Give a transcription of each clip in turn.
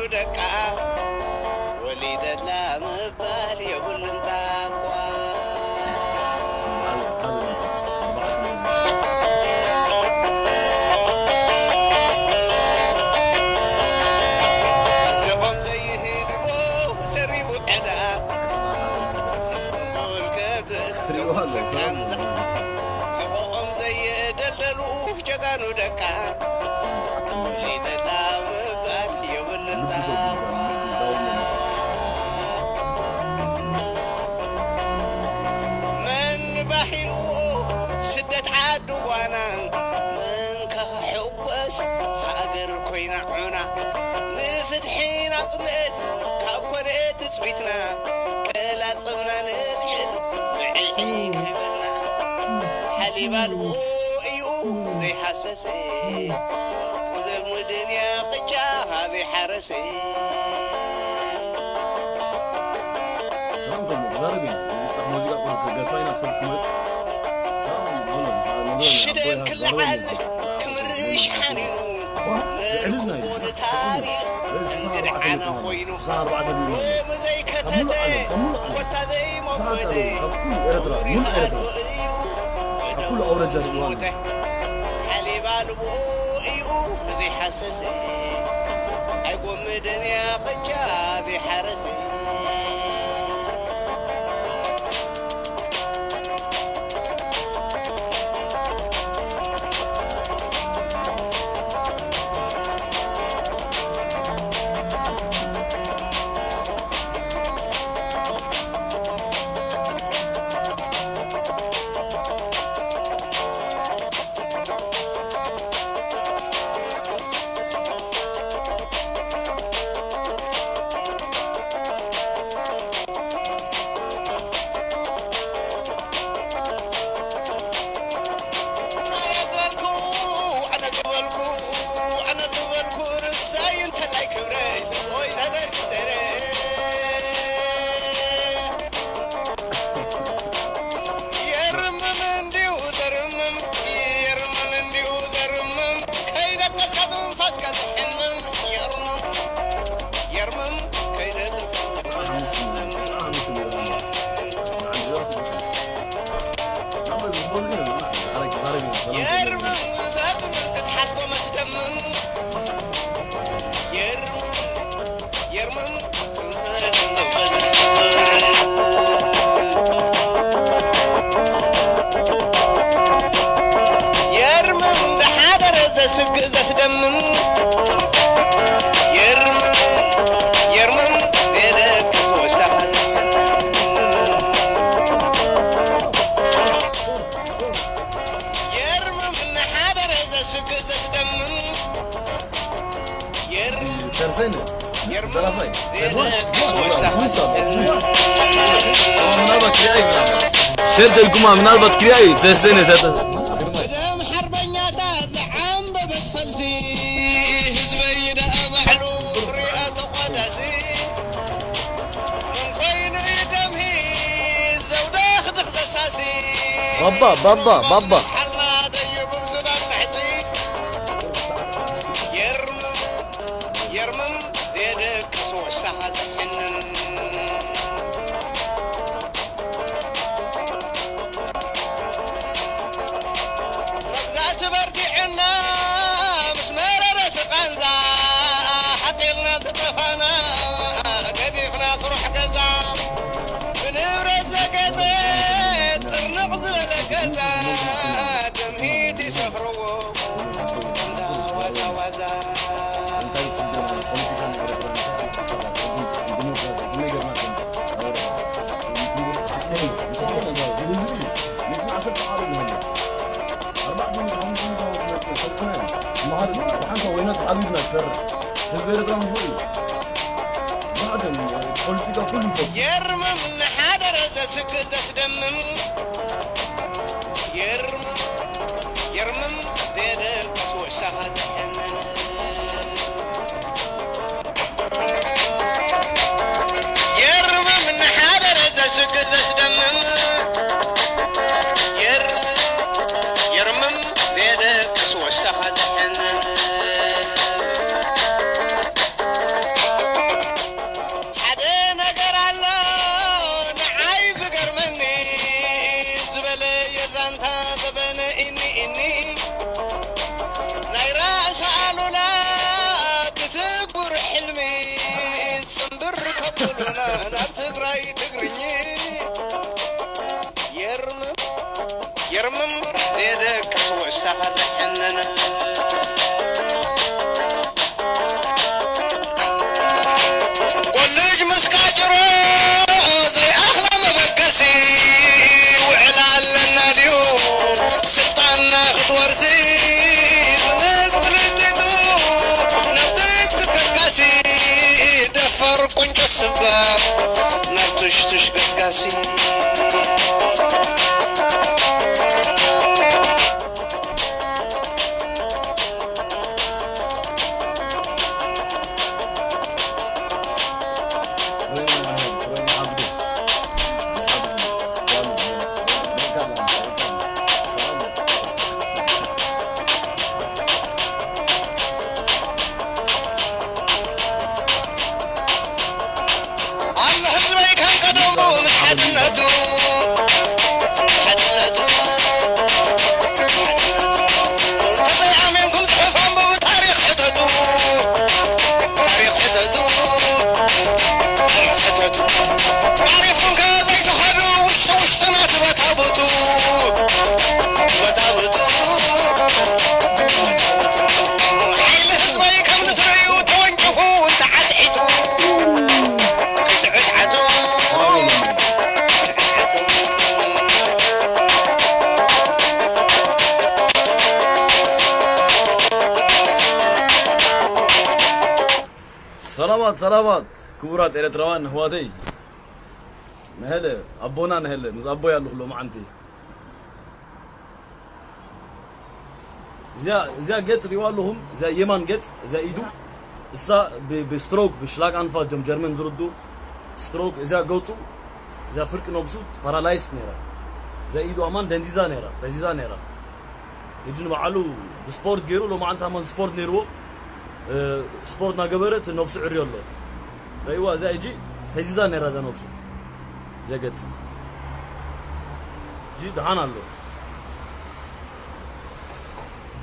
ደቃ ወሊደላ ምባል የብሉን ታኳ። ዘቆም ዘይህድሞ ሰሪቡ ዕዳ እምበል ከብት ዘቆም ዘቃንዛ ሕቆቆም ዘየደልደሉ ጀጋኑ ደቃ ወሊደላ ምባል የብሉን ታኳ። መን ባሂልዎ ስደት ዓዲ ጓና መን ከኽሕጎስ ሃገር ኮይና ዑና። ንፍትሒ ናጽነት ካብ ኮነ ትጽቢትና ቀላጽምና ንብዕል ብዕዒ ከይበልና ሓሊብ ኣልቦ እዩ ዘይሃሰሰ። ቁዘብ ምድንያ ቅጫ ዘይሓረሰ። ሰላም ከሎ ክዛረብ ኢና። ሙዚቃ ሙዚቃ ቁም ከገፋ ኢና ሰብ ክመጽ። ሰላም ሆኖ፣ ሰላም ሆኖ፣ ሽደን ኣቦይ ክልዓል ዛረበኒ። ክምርሽ ሓኒኑ። ዋ፣ ዝዕድል ናይ መልክቦ ንታሪኽ ርእሲ ሰዓት ኣርባዕተ እንግድዓና መጽእ ማለት ኮይኑ። ሰዓት ኣርባዕተ ቢሉ። ሎሚ ዘይከተተ፣ ካብ ሙሉእ ዓለም፣ ካብ ሙሉእ ዓለም። ኮታ ዘይመጎተ። ሰዓት ካብ ኩሉ ኤርትራ፣ ሙሉእ ኤርትራ። እዩ ካብ ኩሉ ኣውራጃ ዝዋን። ሓሊብ ኣልቦ እዩ ዘይሓሰሰ። ኣይጎምደን እያ ቅጫ ዘይሓረሰ። የርምም እንዲሁ ዘርምም፣ የርምም እንዲሁ ዘርምም፣ ከይደቀስካ ትንፋስካ ዝሕምም፣ የርምም፣ የርምም፣ ከይደቀስካ የርምም፣ በጥብል ክትሓስቦ መስደምም፣ የርምም፣ የርምም የርምም ብሓደረ ዘስግእ ዘስደምም የርምም የርምም የደቅስ ወሳኸን የርምም እናሓደረ ዘስግእ ዘስደምም የርምም ሰርሰን የርምም ዘራፋይ የደቅስ ወሳኸን ስዊስ ምናልባት ክሪኣይ ምናልባት ሸር ደልኩማ ምናልባት ክሪኣይ ሰርሰን ተተ ደም ሓርበኛታት ዝዓንበበት ፈልሲ ህዝበይ ደኣ ባዕሉ ሪኣ ተቋዳሲ ምን ኮይኑ ደምሂ ዘውደኽድኽ ዘሳሲ ባባ ባባ ባባ ሓልና ደይቡብ ዝባን መሕፂ የርምም የርምም የደቅስ ወሳኻ ዘሕንን መግዛእቲ በርቲዕና ምስ መረረት ቃንዛ ሓቒልና ዝጠፋና ገዲፍና ስራሕ ገዛ ብንብረት ዘገዘ ጥርንቕ ዝበለ ገዛ ደምሂት ይሰፍርዎ ዋዛ ዋዛ እንታይ ችግር ፖለቲካን ኤርትራን ዲሞክራሲ ብነገርና ህዝቢ እዩ። ንሕና ሰብ ተቓርብ ንህና። ኣርባዕተ ሚእቲ ሓሙሽተ ሚእቲ ዓመት መጽእ ሰልጥነ። መሃሪ ሓንሳ ወይና ተሓቢብና ክሰርሕ። ህዝቢ ኤርትራ ንፉዕ እዩ። ማዕከን ፖለቲካ ኩሉ ይፈቱ። የርምም ንሓደረ ዘስግእ ዘስደምም። የርምም የርምም ዘየደቅስ ወሳኻ ዘሐንን። የርምም ንሓደረ ዘስግእ ዘስደምም። የርምም የርምም ዘየደቅስ ወሳኻ ዘሐንን። ሉና ናብ ትግራይ ትግርኝ የርምም የርምም የደቅስ ወሳኻለ ሕነነ ኮሌጅ ምስ ቃጭሮ ዘይኣኽላ መበገሲ ውዕል ኣለና ድዩ? ስልጣንና ክትወርሲ ዝመስ ፍልጥጡ ናብ ዘይትተካሲ ደፋር ቁንጮ ስባ ናብ ትሽትሽ ገስጋሲ ኣሎ ህዝበይ ከም ቀደሙ ምስ ሓድነቱ፣ ሓድነቱ። ተዘይኣመንኩም ጽሑፍ ኣንብቡ፣ ታሪኽ ሕተቱ፣ ታሪኽ ሕተቱ፣ ታሪኽ ሕተቱ። ዓሪፍኩም ከ ዘይትኸዱ ውሽጢ ውሽጥና ትበታብቱ፣ ትበታብቱ። ሓይሊ ህዝበይ ከም ንስርኡ ተወንጭፉ ተዓትዒቱ፣ ክትዕትዓቱ። ሰላማት ሰላማት ክቡራት ኤርትራውያን ኣሕዋተይ፣ ነሀለ ኣቦና ነሀለ ምስ ኣቦይ ኣለኹ ሎማዓንቲ። እዚኣ እዚኣ ገጽ ሪዋ ኣለኹም፣ እዚኣ የማን ገጽ፣ እዚኣ ኢዱ እሳ ብ- ብስትሮክ ብሽላግ ኣንፋ ጆም ጀርመን ዝርዱ ስትሮክ፣ እዚኣ ገጹ፣ እዚኣ ፍርቂ ነብሱ ፓራላይስ ነይራ፣ እዚኣ ኢዱ ኣማን ደንዚዛ ነይራ፣ ፈዚዛ ነይራ። ሕጂ ንባዕሉ ብስፖርት ገይሩ ሎማዓንቲ ኣማን ስፖርት ነይርዎ፣ እ፣ ስፖርት ናገበረ እቲ ነብሱ ዕርዮ ኣሎ። ረእይዋ እዚኣ ሕጂ ፈዚዛ ነይራ እዛ ነብሱ፣ እዚኣ ገጽ ሕጂ ደሓን ኣሎ።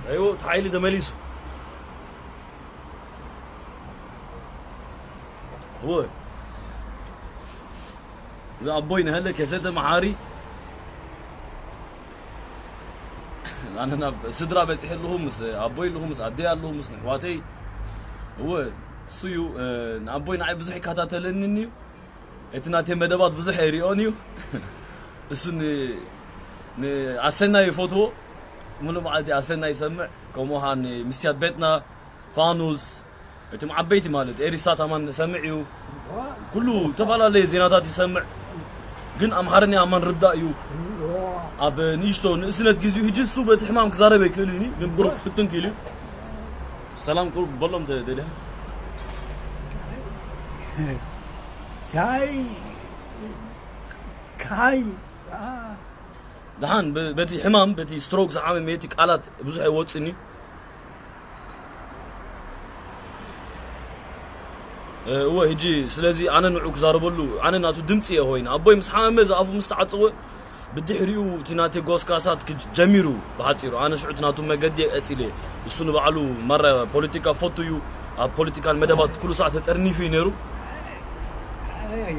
ረእይዎ እቲ ሓይሊ ተመሊሱ። እወ። እዚ ኣቦይ ንሀለ ከሰተ መሓሪ ኣነ ናብ ስድራ በፂሐ ኣለኹ፣ ምስ ኣቦይ ኣለኹ፣ ምስ ኣደይ ኣለኹ፣ ምስ ንሕዋተይ። እወ፣ እሱ እዩ፣ እ፣ ንኣቦይ ንዓይ ብዙሕ ይከታተለኒ እዩ። እቲ ናተይ መደባት ብዙሕ ኣይሪኦን እዩ። እሱ ን- ንኣሰናይ ይፈትዎ፣ ሙሉእ መዓልቲ ኣሰናይ ይሰምዕ። ከምኡ ኸዓ ንምስትያት ቤትና ፋኑስ፣ እቶም ዓበይቲ ማለት ኤሪሳት ኣማን ሰምዕ እዩ። ኩሉ ዝተፈላለየ ዜናታት ይሰምዕ፣ ግን ኣምሓርኛ ኣማን ርዳእ እዩ። ኣብ ንእሽቶ ንእስነት ግዚኡ፣ ሕጂ እሱ በቲ ሕማም ክዛረብ ኣይክእልን እዩ፣ ግን ቁሩብ ፍትን ክኢሉ እዩ። ሰላም ቁሩብ በሎም ተደልያ። ካይ ካይ ደሓን ብ- በቲ ሕማም በቲ ስትሮክ ዝሓመመ እቲ ቃላት ብዙሕ ኣይወፅን እዩ። እ፣ እወ፣ ሕጂ ስለዚ ኣነ ንዑ ክዛረበሉ፣ ኣነ ናቱ ድምፂ እየ ኮይኑ። ኣቦይ ምስ ሓመመ፣ ዝኣፉ ምስ ተዓፀወ፣ ብድሕሪኡ እቲ ናተይ ጎስካሳት ክጅ- ጀሚሩ። ብሓፂሩ ኣነ ሽዑ እቲ ናቱ መገዲ እየ ቀፂለ። እሱ ንባዕሉ ማራ ፖለቲካ ፈቱ እዩ። ኣብ ፖለቲካል መደባት ኩሉ ሰዓት ተጠርኒፉ እዩ ነይሩ። Hey,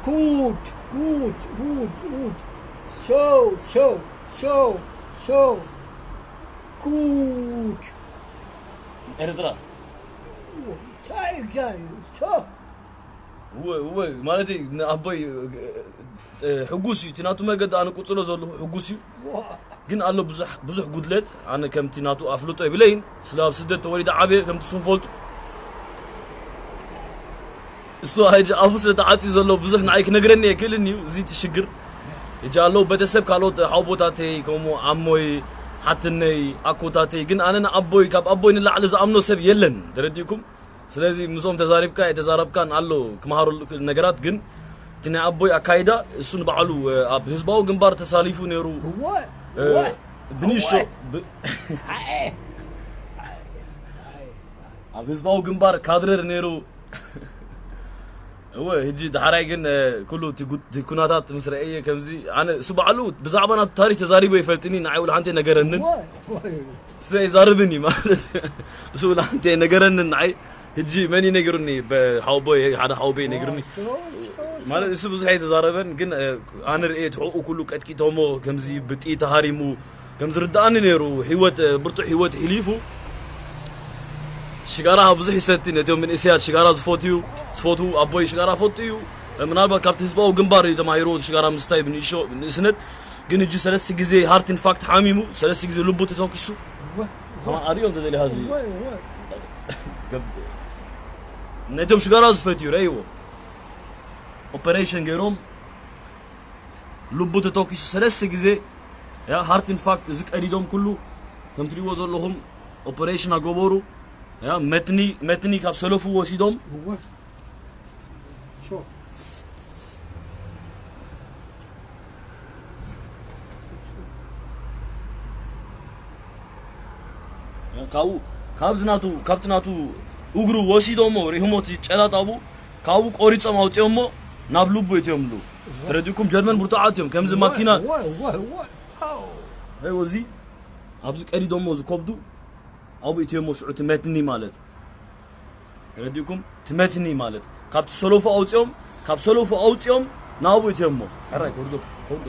good, good, good, good. So, so, so, so, good. ኤርትራ እንታይ እዩ so? እወ፣ እወ፣ ማለት ንኣቦይ፣ እ፣ ሕጉስ እዩ። እቲ ናቱ መገዲ ኣነ ቅጽሎ ዘለኹ ሕጉስ እዩ። ዋ። ግን ኣሎ ብዙሕ፣ ብዙሕ ጉድለት። ኣነ ከምቲ ናቱ ኣፍልጦ የብለይን። ስለ ኣብ ስደት ተወሊደ ዓብየ ከምቲ ንስኹም ፈልጡ። እሱ ሕጂ ኣፉ ስለ ተዓጽዩ ዘሎ ብዙሕ ንዓይ ክነግረኒ ኣይክእልን እዩ። እዚ እቲ ሽግር። ሕጂ ኣለዉ ቤተሰብ ካልኦት ሓውቦታተይ፣ ከምኡ ኣሞይ፣ ሓትነይ፣ ኣኮታተይ። ግን ኣነ ንኣቦይ፣ ካብ ኣቦይ ንላዕሊ ዝኣምኖ ሰብ የለን። ተረዲእኩም? ስለዚ ምስኦም ተዛሪብካ ኣይተዛረብካን ኣሎ ክመሃረሉ ክእል ነገራት፣ ግን እቲ ናይ ኣቦይ ኣካይዳ እሱ ንባዕሉ፣ እ፣ ኣብ ህዝባዊ ግንባር ተሳሊፉ ነይሩ። እወ፣ እ፣ እወ፣ ብንእሽቶ እወ። ብ-፣ ኣኤ። ኣብ ህዝባዊ ግንባር ካድረር ነይሩ። እወ፣ ሕጂ ዳሕራይ ግን፣ እ፣ ኩሉ እቲ ጉ-፣ እቲ ኩነታት ምስ ረኣየ ከምዚ፣ ኣነ እሱ ባዕሉ ብዛዕባ ናቱ ታሪኽ ተዛሪቡ ኣይፈልጥን እዩ፣ ንዓይ ወላ ሓንቲ ኣይነገረንን። እወ፣ እወ። እሱ ኣይዛርብን እዩ ማለት። እሱ ወላ ሓንቲ ኣይነገረንን ንዓይ። ሕጂ መን እዩ ነግሩኒ? በ-፣ ሓውቦይ፣ ሓደ ሓውቦይ ነግሩኒ። ማለት እሱ ብዙሕ ኣይተዛረበን፣ ግን፣ እ፣ ኣነ ርእየ እቲ ሕኡ ኩሉ ቀጥቂጦሞ፣ ከምዚ ብጥይት ተሃሪሙ፣ ከም ዝርድኣኒ ነይሩ። ህይወት፣ እ፣ ብርቱዕ ህይወት ሕሊፉ። ሽጋራ ብዙሕ ይሰቲ፣ ነቶም መንእሰያት ሽጋራ ዝፈትዩ፣ ዝፈትዉ፣ ኣቦይ ሽጋራ ፈቱ እዩ። እ፣ ምናልባት ካብቲ ህዝባዊ ግንባር እዩ ተማሂሩ ሽጋራ ምስታይ ብንእሾ-፣ ብንእስነት። ግን ሕጂ ሰለስተ ግዜ ሃርት ኢንፋክት ሓሚሙ፣ ሰለስተ ግዜ ልቡ ተተኩሱ። እወ። ኣማ-፣ ኣርእዮም ተደልዩ ሀዚ። እወ፣ እወ። ገብ-፣ ነቶም ሽጋራ ዝፈትዩ ረእይዎ። ኦፐሬሽን ገይሮም፣ ልቡ ተተኪሱ ሰለስተ ግዜ፣ ያ፣ ሃርት ኢንፋክት፣ እዚ ቀዲዶም ኩሉ፣ ከም ትሪእዎ ዘለኹም፣ ኦፐሬሽን ኣገበሩ። ያ፣ መትኒ፣ መትኒ ካብ ሰለፉ ወሲዶም። እወ። ሾ። ካብኡ፣ ካብዚ ናቱ፣ ካብቲ ናቱ እግሩ ወሲዶሞ፣ ርሂሞት ጨላጣቡ፣ ካብኡ ቆሪጾም ኣውጺኦሞ፣ ናብ ልቡ እትዮምሉ። ተረዲእኩም? ጀርመን ብርቱዓት እዮም። ከምዚ ማኪና፣ እወ፣ እወ፣ እወ። ኣዎ። ኣይ፣ ወዚ፣ ኣብዚ ቀዲዶሞ ዝከብዱ፣ ኣብኡ እትዮሞ ሽዑ እቲ መትኒ ማለት። ተረዲእኩም? እቲ መትኒ ማለት። ካብቲ ሰለፉ ኣውጺኦም፣ ካብ ሰለፉ ኣውጺኦም ናብኡ እትዮሞ። ሕራይ፣ ከውርዶ፣ ከውርዶ።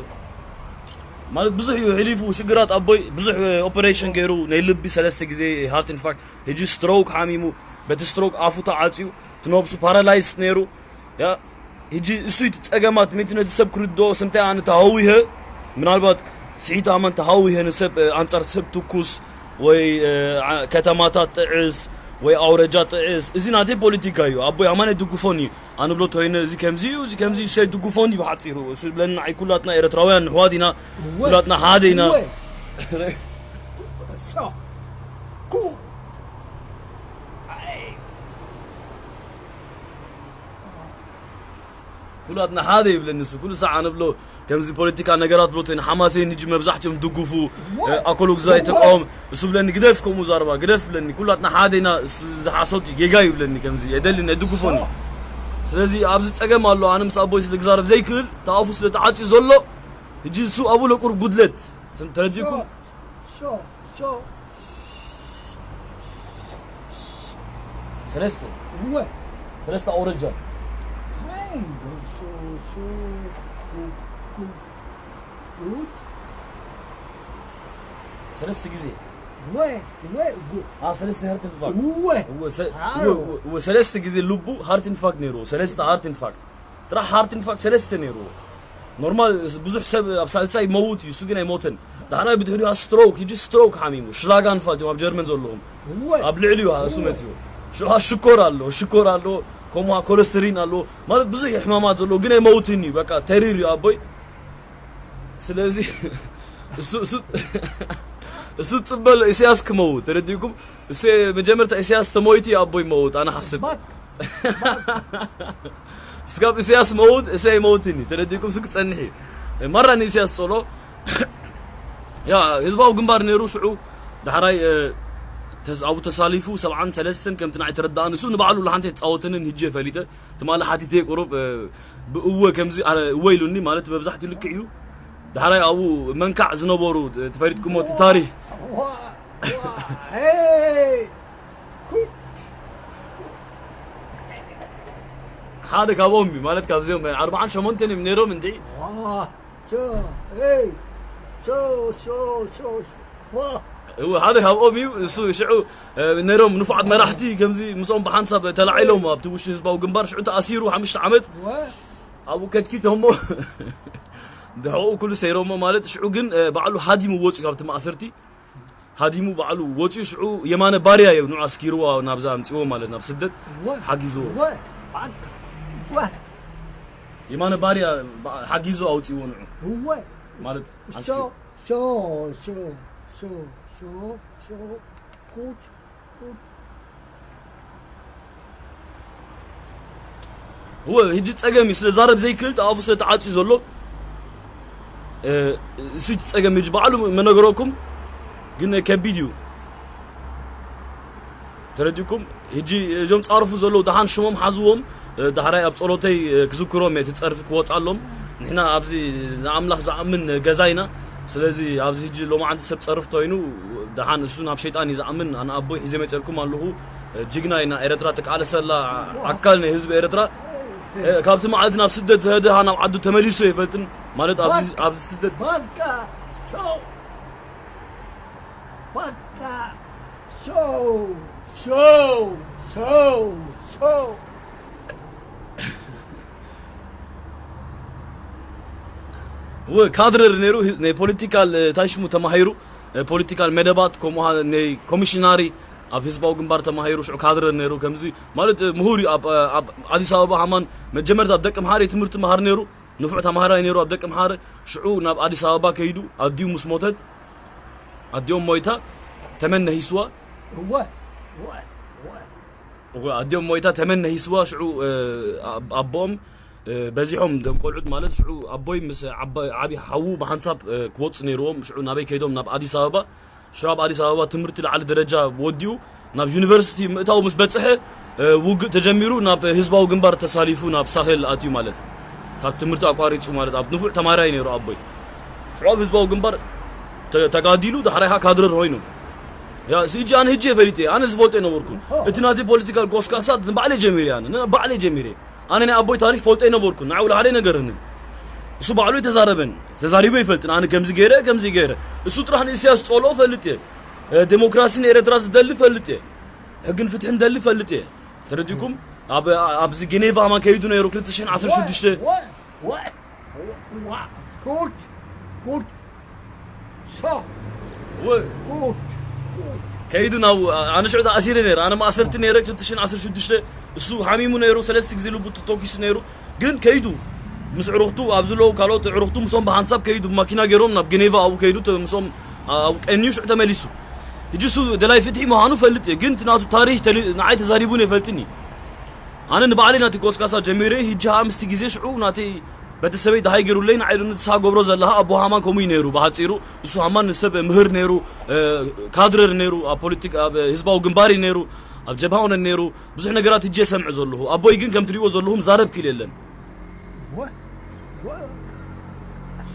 ማለት ብዙሕ እዩ ሕሊፉ ሽግራት ኣቦይ፣ ብዙሕ ኦፐሬሽን ገይሩ፣ ናይ ልቢ ሰለስተ ግዜ ሃርት ኢንፋክት፣ ሕጂ ስትሮክ ሓሚሙ፣ በቲ ስትሮክ ኣፉ ተዓጽዩ፣ እቲ ነብሱ ፓራላይዝ ነይሩ። ያ፣ ሕጂ እሱ እቲ ጸገማት ምእንቲ ነቲ ሰብ ክርድኦ፣ ስምታይ ኣነ ተሃዊሀ፣ ምናልባት ስሒት ኣማን ተሃዊሀ ንሰብ፣ እ፣ ኣንጻር ሰብ ትኩስ ወይ፣ እ፣ ዓ-፣ ከተማታት ጥዕስ ወይ ኣውረጃ ጥዕስ፣ እዚ ናተይ ፖለቲካ እዩ። ኣቦይ ኣማን ኣይድግፎን እዩ። ኣነ ብሎ ተወይነ እዚ ከምዚ እዩ፣ እዚ ከምዚ እዩ፣ ሰይ ድግፎን እዩ ብሓጺሩ። እሱ ዝብለና ንዓይ ኩላትና ኤርትራውያን ንሕዋት ኢና፣ እወ። ኩላትና ሓደ ኢና። እወ። ሶ። ኩ-፣ ኣይ። ኩላትና ሓደ ይብለኒ እሱ። ኩሉ ሰዓት ንብሎ ከምዚ ፖለቲካ ነገራት ብሎ ተን ሓማሴን ሕጂ መብዛሕትኦም ድግፉ፣ እወ። እ፣ ኣኮሎ ግዛይ እወ። ተቃወም። እሱ ብለኒ ግደፍ ከምኡ ዛረባ፣ ግደፍ ብለኒ። ኩላትና ሓደ ኢና፣ እሱ ዝሓሶት እዩ፣ ጌጋ እዩ ብለኒ ከምዚ። የደልን፣ የድግፎን እዩ። ስለዚ ኣብዚ ጸገም ኣሎ። ኣነ ምስ ኣቦይ ስለ ክዛረብ ዘይክእል፣ ተኣፉ ስለ ተዓጽዩ ዘሎ፣ ሕጂ እሱ ኣብኡ ለቁር ጉድለት። ስም ተረዲእኩም? ሾ፣ ሾ፣ ሾ። ሰለስተ። እወ። ሰለስተ ኣውረጃ። ኣይ፣ ሾ፣ ሾ፣ ኩ፣ ኩ፣ ጉድ። ሰለስተ ግዜ። እወ፣ እወ፣ ጉ። አ፣ ሰለስተ ሃርት ኢንፋክት። እወ። እወ፣ ሰ-፣ ኣዎ። እወ፣ እወ፣ እወ፣ ሰለስተ ግዜ ልቡ ሃርት ኢንፋክት ነይርዎ። ሰለስተ ሃርት ኢንፋክት። ጥራሕ ሃርት ኢንፋክት ሰለስተ ነይርዎ። ኖርማል ብዙሕ ሰብ ኣብ ሳልሳይ ይመውት እዩ፣ እሱ ግን ኣይሞተን። ዳሕራይ ብድሕሪኡ ስትሮክ፣ ሕጂ ስትሮክ ሓሚሙ። ሽላጋንፋት እዮም ኣብ ጀርመን ዘለኹም። እወ። ኣብ ልዕሊኡ እሱ እወ። መጺኡ። ሽዓ ሽኮር ኣሎ፣ ሽኮር ኣሎ፣ ከምኡ ኮለስተሪን ኣሎ። ማለት ብዙሕ ሕማማት ዘለዎ ግን ኣይመውትን እዩ። በቃ ተሪር እዩ ኣቦይ። ስለዚ እሱ፣ እሱ፣ እሱ ጽበሎ ኢሳያስ ክመውት፣ ተረዲእኩም? እሱ መጀመርታ ኢሳያስ ተሞይቱ እዩ ኣቦይ መውት፣ ኣነ ሓስብ። ባክ። እስካብ ኢሳያስ መውት፣ እሱ ኣይመውትን እዩ፣ ተረዲእኩም? እሱ ክጸንሕ እዩ። ማራ ንኢሳያስ ጸሎ። ያ፣ ህዝባዊ ግንባር ነይሩ ሽዑ፣ ዳሕራይ፣ እ፣ ተስ-፣ ኣብኡ ተሳሊፉ፣ ሰብዓን ሰለስተን ከምቲ ንዓይ ተረዳእኒ፣ እሱ ንባዕሉ ለሓንቲ ኣይተጻወተንን፣ ህጂ እየ ፈሊጠ። ትማሊ ሓቲተ ቁሩብ፣ እ፣ ብእወ ከምዚ፣ ኣረ፣ እወ ኢሉኒ፣ ማለት መብዛሕትኡ ልክዕ እዩ። ዳሕራይ ኣብኡ መንካዕ ዝነበሩ፣ እ፣ ተፈሊጥኩሞ እቲ ታሪኽ። ዋ፣ ዋ፣ ሄይ፣ ኩ-፣ ሓደ ካብኦም እዩ፣ ማለት ካብዚኦም ኣርባዓን ሸሞንተን እዮም ነይሮም እንድዒ። ዋ፣ ሾ፣ ሄይ፣ ሾ፣ ሾ፣ ሾ፣ ሾ፣ ዋ። እወ፣ ሓደ ካብኦም እዩ። እሱ ሽዑ፣ እ፣ ነይሮም ንፉዓት መራሕቲ ከምዚ ምስኦም ብሓንሳብ ተላዒሎም ኣብቲ ውሽጢ ህዝባዊ ግንባር ሽዑ ተኣሲሩ ሓሙሽተ ዓመት። ወ። ኣብኡ ከትኪቶሞ ድሕኡ ኩሉ ሰይሮሞ ማለት ሽዑ ግን፣ እ፣ ባዕሉ ሃዲሙ ወፂኡ ካብቲ ማእሰርቲ። ሃዲሙ ባዕሉ ወፂኡ ሽዑ የማነ ባርያ እዩ ንዑ ኣስኪርዎ ናብዛ ኣምፂዎ ማለት ናብ ስደት እወ። ሓጊዝዎ። እወ። ባክ። እወ። የማነ ባርያ ባ-፣ ሓጊዙ ኣውፂዎ ንዑ። እወ። ማለት ሾ፣ ኣስኪሩ። ሾ፣ ሾ፣ ሾ፣ ሾ፣ ሾ፣ ኩት፣ ኩት። እወ፣ ሕጂ ጸገም እዩ፣ ስለ ዛረብ ዘይክእል፣ ተኣፉ ስለ ተዓጽዩ ዘሎ፣ እ፣ እሱ እቲ ጸገም ሕጂ ባዕሉ መነገረኩም፣ ግን ከቢድ እዩ። ተረዲእኩም? ሕጂ እዞም ጻርፉ ዘለዉ ደሓን ሽሞም ሓዝዎም፣ እ፣ ዳሕራይ ኣብ ጸሎተይ፣ እ፣ ክዝክሮም እየ፣ እቲ ጸርፊ ክወጽኣሎም። ንሕና ኣብዚ ንኣምላኽ ዝኣምን ገዛ ኢና። ስለዚ ኣብዚ ሕጂ ሎማዓንቲ ሰብ ጸርፍ ተኮይኑ፣ ደሓን እሱ ናብ ሸይጣን እዩ ዝኣምን። ኣነ ኣቦይ ሒዘ መጸልኩም ኣለኹ። ጅግና ኢና። ኤረትራ ተቃለሰላ ኣካል ናይ ህዝቢ ኤረትራ፣ እ፣ ካብቲ መዓልቲ ናብ ስደት ዝኸደ፣ ሃ ናብ ዓዱ ተመሊሱ ኣይፈልጥን። ማለት ኣብዚ፣ ኣብዚ ስደት በቃ ሾው፣ በቃ ሾው፣ ሾው፣ ሾው፣ ሾው። ወ-፣ ካድረር ነይሩ፣ ህ-፣ ናይ ፖለቲካል፣ እ፣ እንታይ ሽሙ ተማሂሩ፣ እ፣ ፖለቲካል መደባት፣ ከምኡ ሃ-፣ ናይ ኮሚሽናሪ ኣብ ህዝባዊ ግንባር ተማሂሩ፣ ሽዑ ካድረር ነይሩ። ከምዚ ማለት፣ እ፣ ምሁር እዩ። ኣብ፣ እ፣ ኣብ ኣዲስ ኣበባ ሃማን መጀመርታ ኣብ ደቂ ምሓረ ትምህርቲ መሃር ነይሩ። ንፉዕ ተማሃራይ ነይሩ ኣብ ደቂ ምሓረ። ሽዑ ናብ ኣዲስ ኣበባ ከይዱ፣ ኣዲኡ ምስ ሞተት፣ ኣዲኦም ሞይታ፣ ተመን ነሂስዋ። እወ፣ እወ፣ እወ። እወ፣ ኣዲኦም ሞይታ፣ ተመን ነሂስዋ። ሽዑ፣ እ፣ ኣብ-፣ ኣቦኦም፣ እ፣ በዚሖም፣ ደም ቆልዑት ማለት። ሽዑ ኣቦይ ምስ ዓባ-፣ ዓቢ ሓዉ ብሓንሳብ፣ እ፣ ክወጹ ነይርዎም። ሽዑ ናበይ ከይዶም? ናብ ኣዲስ ኣበባ። ሽዑ ኣብ ኣዲስ ኣበባ ትምህርቲ ላዕሊ ደረጃ ወዲኡ ናብ ዩኒቨርሲቲ ምእታው ምስ በጽሐ፣ እ፣ ውግእ ተጀሚሩ፣ ናብ ህዝባዊ ግንባር ተሳሊፉ፣ ናብ ሳሄል ኣትዩ ማለት። ካብ ትምህርቲ ኣቋሪጹ ማለት፣ ኣብ ንፉዕ ተማራይ ነይሩ ኣቦይ። ሽዑ ኣብ ህዝባዊ ግንባር ተ-፣ ተጋዲሉ፣ ዳሕራይ ከዓ ካድረር ኮይኑ። ያ፣ እዚ ሕጂ ኣነ ሕጂ እየ ፈሊጠ፣ ኣነ ዝፈልጦ ኣይነበርኩን። እቲ ናተይ ፖለቲካል ጎስጋሳት ንባዕለይ ጀሚረ፣ ኣነ ንባዕለይ ጀሚረ። ኣነ ናይ ኣቦይ ታሪኽ ፈልጦ ኣይነበርኩን፣ ንዓይ ወላ ሓደ ኣይነገረንን። እሱ ባዕሉ ኣይተዛረበን፣ ተዛሪቡ ኣይፈልጥን። ኣነ ከምዚ ገይረ፣ ከምዚ ገይረ። እሱ ጥራሕ ንእስያስ ዝጸልኦ ፈልጥ እየ። እ፣ ዴሞክራሲ ንኤረትራ ዝደሊ ፈልጥ እየ። ሕግን ፍትሕን ደሊ ፈልጥ እየ። ተረዲኩም? ኣብ፣ ኣብዚ ጌኔቫ ማን ከይዱ ነይሩ ክልተ ሽሕን ዓሰርተ ሽዱሽተ። ወ-፣ ወ-፣ ወ-፣ ወ-፣ ጉድ፣ ጉድ። ሶ፣ ወ-፣ ጉድ፣ ጉድ። ከይዱ ናብ፣ ኣነ ሽዑ ተኣሲረ ነይረ። ኣነ ማእሰርቲ ነይረ ክልተ ሽሕን ዓሰርተ ሽዱሽተ። እሱ ሓሚሙ ነይሩ፣ ሰለስተ ግዜ ልቡ ተተኪሱ ነይሩ። ግን ከይዱ ምስ ዕሩኽቱ፣ ኣብ ዘለዉ ካልኦት ዕሩኽቱ፣ ምስኦም ብሓንሳብ ከይዱ፣ ብማኪና ገይሮም ናብ ጌኔቫ ኣብኡ ከይዱ፣ ተ-፣ ምስኦም ኣብኡ ቀንዩ፣ ሽዑ ተመሊሱ። ሕጂ እሱ ደላይ ፍትሒ ምዃኑ ፈልጥ እየ፣ ግን እቲ ናቱ ታሪኽ ተሊ-፣ ንዓይ ተዛሪቡን ኣይፈልጥን እዩ። ኣነ ንባዕለይ ናተይ ጎስጋሳ ጀሚረ፣ ሕጂ ኸኣ ምስቲ ግዜ ሽዑ ናተይ ቤተሰበይ ደሃይ ገይሩለይ፣ ንዓይ ኢሉ ንስኻ ገብሮ ዘለኻ ኣቦ ሃማን ከምኡ እዩ ነይሩ። ብሓጺሩ እሱ ሃማን ንሰብ ምህር ነይሩ፣ እ፣ ካድረር ነይሩ፣ ኣብ ፖለቲካ፣ ኣብ ህዝባዊ ግንባር እዩ ነይሩ፣ ኣብ ጀብሃ ኦነን ነይሩ። ብዙሕ ነገራት ሕጂ እየ ሰምዕ ዘለኹ። ኣቦይ ግን ከም ትሪእዎ ዘለኹም ዛረብ ክኢሉ የለን። What? What?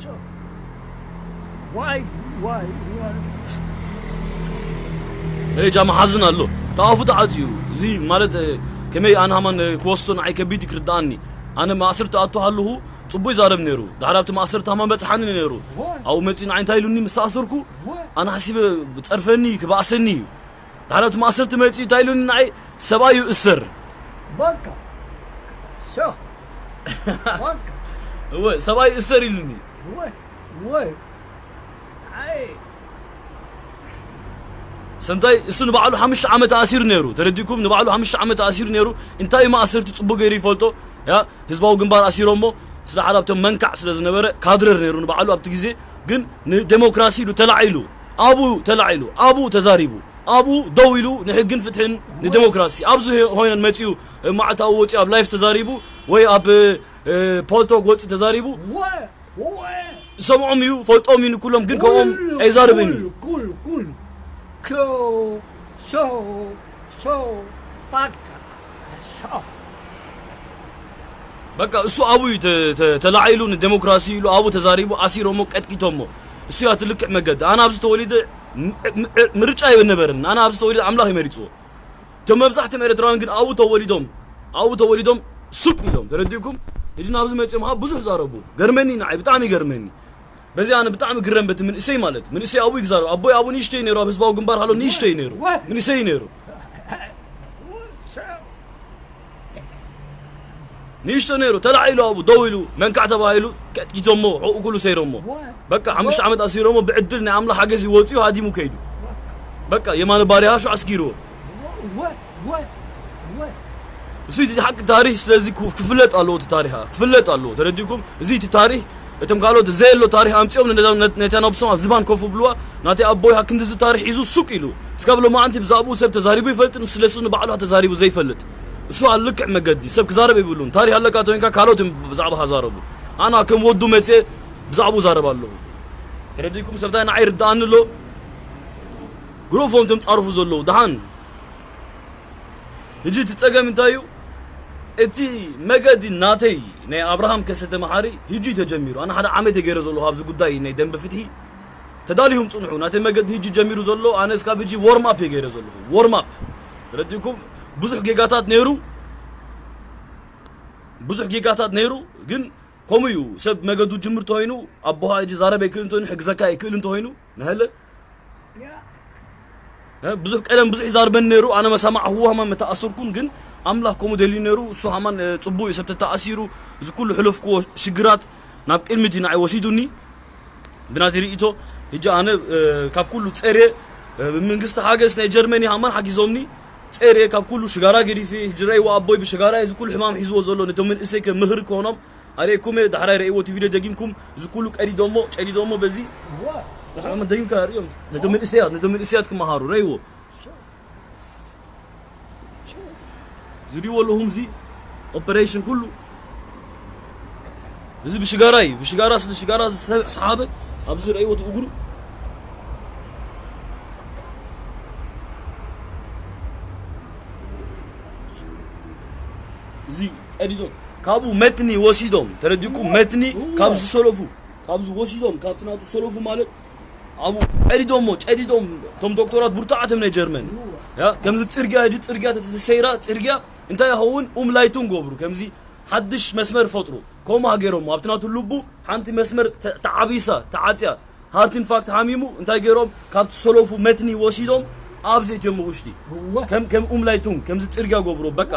So, why? Why? Why? ኤ፣ ጃማ ሓዝን ኣሎ። እቲ ኣፉ ተዓጽዩ። እዚ ማለት፣ እ፣ ከመይ ኣነ ሃማን፣ እ፣ ክወስዶ ንዓይ ከቢድ እዩ ክርድኣኒ። ኣነ ማእሰርቲ ኣቱ ሃለኹ ጽቡቅ ይዛረብ ነይሩ። ድሓር ኣብቲ ማእሰርቲ ሃማን በጽሓኒ ነይሩ። What? ኣብኡ መጺኡ ንዓይ እንታይ ኢሉኒ ምስ ተኣሰርኩ? What? ኣነ ሓሲበ ጸርፈኒ፣ ክባእሰኒ እዩ። ድሓር ኣብቲ ማእሰርቲ መጺኡ እንታይ ኢሉኒ ንዓይ? ሰብኣይ ይእሰር። በቃ። ሶ። በቃ። እወ፣ ሰብኣይ ይእሰር ኢሉኒ። እወ፣ እወ። ኣይ። ሰምታይ እሱ ንባዕሉ ሓሙሽተ ዓመት ኣሲሩ ነይሩ። ተረዲኩም? ንባዕሉ ሓሙሽተ ዓመት ኣሲሩ ነይሩ። እንታይ እዩ ማእሰርቲ ጽቡቅ ገይሩ ይፈልጦ። ያ፣ ህዝባዊ ግንባር ኣሲሮሞ ስለ ሓደ ኣብቶም መንካዕ ስለ ዝነበረ ካድረር ነይሩ ንባዕሉ ኣብቲ ግዜ። ግን ንዴሞክራሲ ኢሉ ተላዒሉ፣ ኣብኡ ተላዒሉ፣ ኣብኡ ተዛሪቡ፣ ኣብኡ ደው ኢሉ ንሕግን ፍትሕን ንዴሞክራሲ ኣብዚ ሆይነን መጺኡ መዓልታዊ ወጺኡ ኣብ ላይፍ ተዛሪቡ ወይ ኣብ፣ እ፣ ፖልቶክ ወጺኡ ተዛሪቡ። ወ-፣ ወ-፣ ዝሰምዖም እዩ፣ ፈልጦም እዩ ንኩሎም፣ ግን ከምኦም ኩሉ፣ ኣይዛረብን እዩ። ኩሉ፣ ኩሉ፣ ኩሉ። ሾው፣ ሾው፣ ሾው፣ በቃ፣ ሾው። በቃ እሱ ኣብኡ እዩ ተ-፣ ተ-፣ ተላዒሉ ንዴሞክራሲ ኢሉ ኣብኡ ተዛሪቡ፣ ኣሲሮሞ፣ ቀጥቂቶሞ። እሱ እያ ትልክዕ መገዲ። ኣነ ኣብዚ ተወሊደ ም-፣ ም-፣ ምርጫ ኣይነበርን። ኣነ ኣብዚ ተወሊደ ኣምላኽ እዩ መሪጽዎ። እቶም መብዛሕትኦም ኤርትራውያን ግን ኣብኡ ተወሊዶም፣ ኣብኡ ተወሊዶም ሱቅ ኢሎም። ተረዲእኩም? ሕጂ ናብዚ መጺኦም ኸኣ ብዙሕ ዛረቡ። ገርመኒ ንዓይ፣ ብጣዕሚ ይገርመኒ። በዚ ኣነ ብጣዕሚ ግረም በቲ መንእሰይ ማለት። መንእሰይ ኣብኡ ይግዛረብ። ኣቦይ ኣብኡ ንእሽተይ ነይሩ፣ ኣብ ህዝባዊ ግንባር ሃሎ ንእሽተይ ነይሩ። ወ-፣ መንእሰይ ነይሩ። ንእሽቶ ነይሩ፣ ተላዒሉ ኣብኡ ደው ኢሉ፣ መንካዕ ተባሂሉ፣ ቀጥቂቶሞ፣ ሕኡ ኩሉ ሰይሮሞ። ወ-፣ በቃ ሓሙሽተ ወ-፣ ዓመት ኣሲሮሞ፣ ብዕድል ናይ ኣምላኽ ሓገዝ እዩ ወጺኡ፣ ሃዲሙ ከይዱ። በቃ የማነ ባርያ ሽዑ ኣስጊርዎ። ወ-፣ ወ-፣ ወ-፣ እሱ እቲ ሓቂ ታሪኽ ስለዚ ክፍ-፣ ክፍለጥ ኣለዎ፣ እቲ ታሪኻ ክፍለጥ ኣለዎ። ተረዲእኩም? እዚ እቲ ታሪኽ፣ እቶም ካልኦት ዘየሎ ታሪኽ ኣምጺኦም ነታ፣ ነታ ነብሶም ኣብ ዝባን ኮፍ ብልዋ፣ ናተይ ኣቦይ ሃ ክንድዚ ታሪኽ ሒዙ ሱቅ ኢሉ። እስካብ ሎማዓንቲ ብዛዕባኡ ሰብ ተዛሪቡ ይፈልጥን፣ ስለ እሱ ንባዕሉ ተዛሪቡ ዘይፈልጥ። እሱ ኣብ ልክዕ መገዲ ሰብ ክዛረብ የብሉን። ታሪኽ ኣለካ ተኮይንካ ካልኦት እዮም ብዛዕባኻ ዛረቡ። ኣና ከም ወዱ መጽየ ብዛዕባኡ ዛረብ ኣለኹ። ተረዲእኩም? ሰብታይ ንዓይ ርድኣኒ ኣሎ። ግሮፎን እቶም ጻርፉ ዘለዉ፣ ደሓን። ሕጂ እቲ ጸገም እንታይ እዩ? እቲ መገዲ ናተይ ናይ ኣብርሃም ከሰተ መሓሪ ሕጂ ተጀሚሩ። ኣነ ሓደ ዓመት እየ ገይረ ዘለኹ ኣብዚ ጉዳይ ናይ ደንበ ፍትሒ። ተዳሊኹም ጽንሑ። ናተይ መገዲ ሕጂ ጀሚሩ ዘሎ፣ ኣነ እስካብ ሕጂ ዎርም ኣፕ እየ ገይረ ዘለኹ። ዎርም ኣፕ። ረዲኩም ብዙሕ ጌጋታት ነይሩ፣ ብዙሕ ጌጋታት ነይሩ። ግን ከምኡ እዩ ሰብ መገዱ ጅምር ተኮይኑ ኣቦኻ ሕጂ ዛረብ ኣይክእል እንተኮይኑ ሕግዘካ ኣይክእል እንተኮይኑ ንሀለ ብዙሕ ቀደም ብዙሕ ይዛርበን ነይሩ። ኣነ መሰማዕኹዎ ሃማን መተኣሰርኩን ግን ኣምላኽ ከምኡ ደልዩ ነይሩ። እሱ ሃማን ጽቡቅ እዩ ሰብ ተተኣሲሩ እዚ ኩሉ ሕለፍክዎ ሽግራት ናብ ቅድሚት እዩ ንዓይ ወሲዱኒ። ብናተይ ርእይቶ ሕጂ ኣነ ካብ ኩሉ ጸርየ ብመንግስቲ ሓገዝ ናይ ጀርመኒ ሃማን ሓጊዞምኒ ጸርየ ካብ ኩሉ ሽጋራ ገዲፊ ሕጂ ረእይዎ ኣቦይ ብሽጋራ እዚ ኩሉ ሕማም ሒዝዎ ዘሎ ነቶም መንእሰይ ከም ምኽሪ ክኾኖም ኣርእየኩም እየ። ዳሕራይ ረእይዎ እቲ ቪድዮ ደጊምኩም እዚ ኩሉ ቀዲዶሞ ጨዲዶሞ በዚ ደጊምካ ኣርእዮም ነቶም መንእሰያት ነቶም መንእሰያት ክመሃሩ ረእይዎ ዝሪእዎ ኣለኹም እዚ ኦፐሬሽን ኩሉ እዚ ብሽጋራ እዩ ብሽጋራ ስለ ሽጋራ ዝሰሓበ ኣብዚ ረእይዎ እቲ እግሩ እዚ ቀዲዶም ካብኡ መትኒ ወሲዶም ተረዲኩም መትኒ ካብ ዝሰለፉ ካብዚ ወሲዶም ካብቲ ናቱ ሰለፉ ማለት ኣብኡ ቀዲዶሞ ጨዲዶም እቶም ዶክተራት ብርቱዓት እዮም ናይ ጀርመን ከምዚ ፅርግያ ሕጂ ፅርግያ ተተሰይራ ፅርግያ እንታይ ይኸውን ኡም ላይቱን ገብሩ ከምዚ ሓድሽ መስመር ፈጥሩ ከምኡ ሃገሮሞ ኣብቲ ናቱ ልቡ ሓንቲ መስመር ተዓቢሳ ተዓፅያ ሃርት ኢንፋክት ሓሚሙ እንታይ ገይሮም ካብቲ ሰለፉ መትኒ ወሲዶም ኣብዚ እትዮም ውሽጢ ከም ከም ኡም ላይቱን ከምዚ ፅርግያ ገብሩ በቃ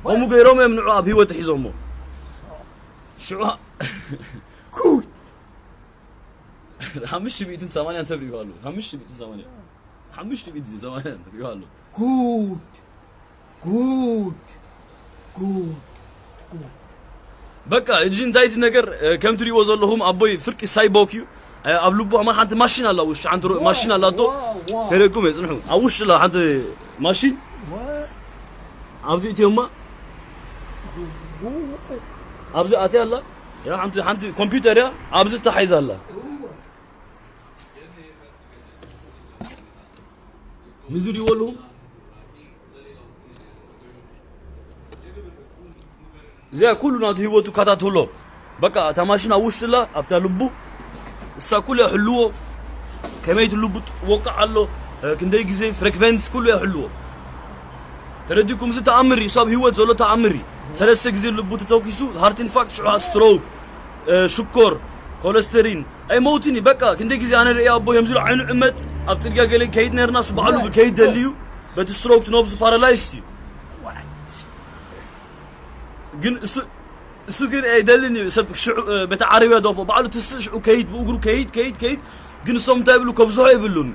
ከምኡ ገይሮም እዮም ንዑ ኣብ ህይወት ሒዞሞ ሽዑ ኩድ ሓምሽተ ሚእትን ሰማንያን ሰብ ሪኡ ኣሎ ሓምሽተ ሚእትን ሰማንያን ሓምሽተ ሚእትን ሰማንያን ሪኡ ኣሎ ኩድ ጉድ ጉድ ጉድ በቃ እጂ እንታይ እቲ ነገር ከም ትሪእዎ ዘለኹም ኣቦይ ፍርቂ ሳይቦክ እዩ ኣብ ልቡ ኣማ ሓንቲ ማሽን ኣላ ውሽጢ ሓንቲ ማሽን ኣላቶ ከርእኩም እየ ፅንሑ ኣብ ውሽጢ ላ ሓንቲ ማሽን ኣብዚ እትዮማ ኣብዚ ኣትያ ኣላ ሓንቲ ኮምፒውተር እያ ኣብዚ ተሓይዛ ኣላ ንዝሪእዎ ኣለኹም እዚኣ ኩሉ ናቱ ህይወቱ ካታትሎ በቃ እታ ማሽን ኣብ ውሽጥላ ኣብታ ልቡ እሳ ኩሉ ሕልዎ ከመይ እቲ ልቡ ወቃዕ ኣሎ ክንደይ ግዜ ፍሬክቨንስ ኩሉ ሕልዎ ተረዲኩም እዚ ተኣምር እዩ ሰብ ህይወት ዘሎ ተኣምር እዩ ሰለስተ ግዜ ልቡ ተተኪሱ ሃርት ኢንፋክት ሽዑ ስትሮክ ሽኮር ኮለስተሪን ኣይመውትን እዩ በቃ ክንደይ ግዜ ኣነ ርእየ ኣቦ የምዝሉ ዓይኑ ዕመጥ ኣብ ፅርግያ ገለ ከይድ ነርና እሱ ባዕሉ ከይድ ደልዩ በቲ ስትሮክ ነብሱ ፓራላይስ እዩ ግን እሱ እሱ ግን ኣይደልን እዩ ሰብ ሽዑ በቲ ዓረብያ ደፎ ባዕሉ ትስእ ሽዑ ከይድ ብእግሩ ከይድ ከይድ ከይድ ከይድ ግን እሶም እንታይ ይብሉ ከብዝሖ ይብሉን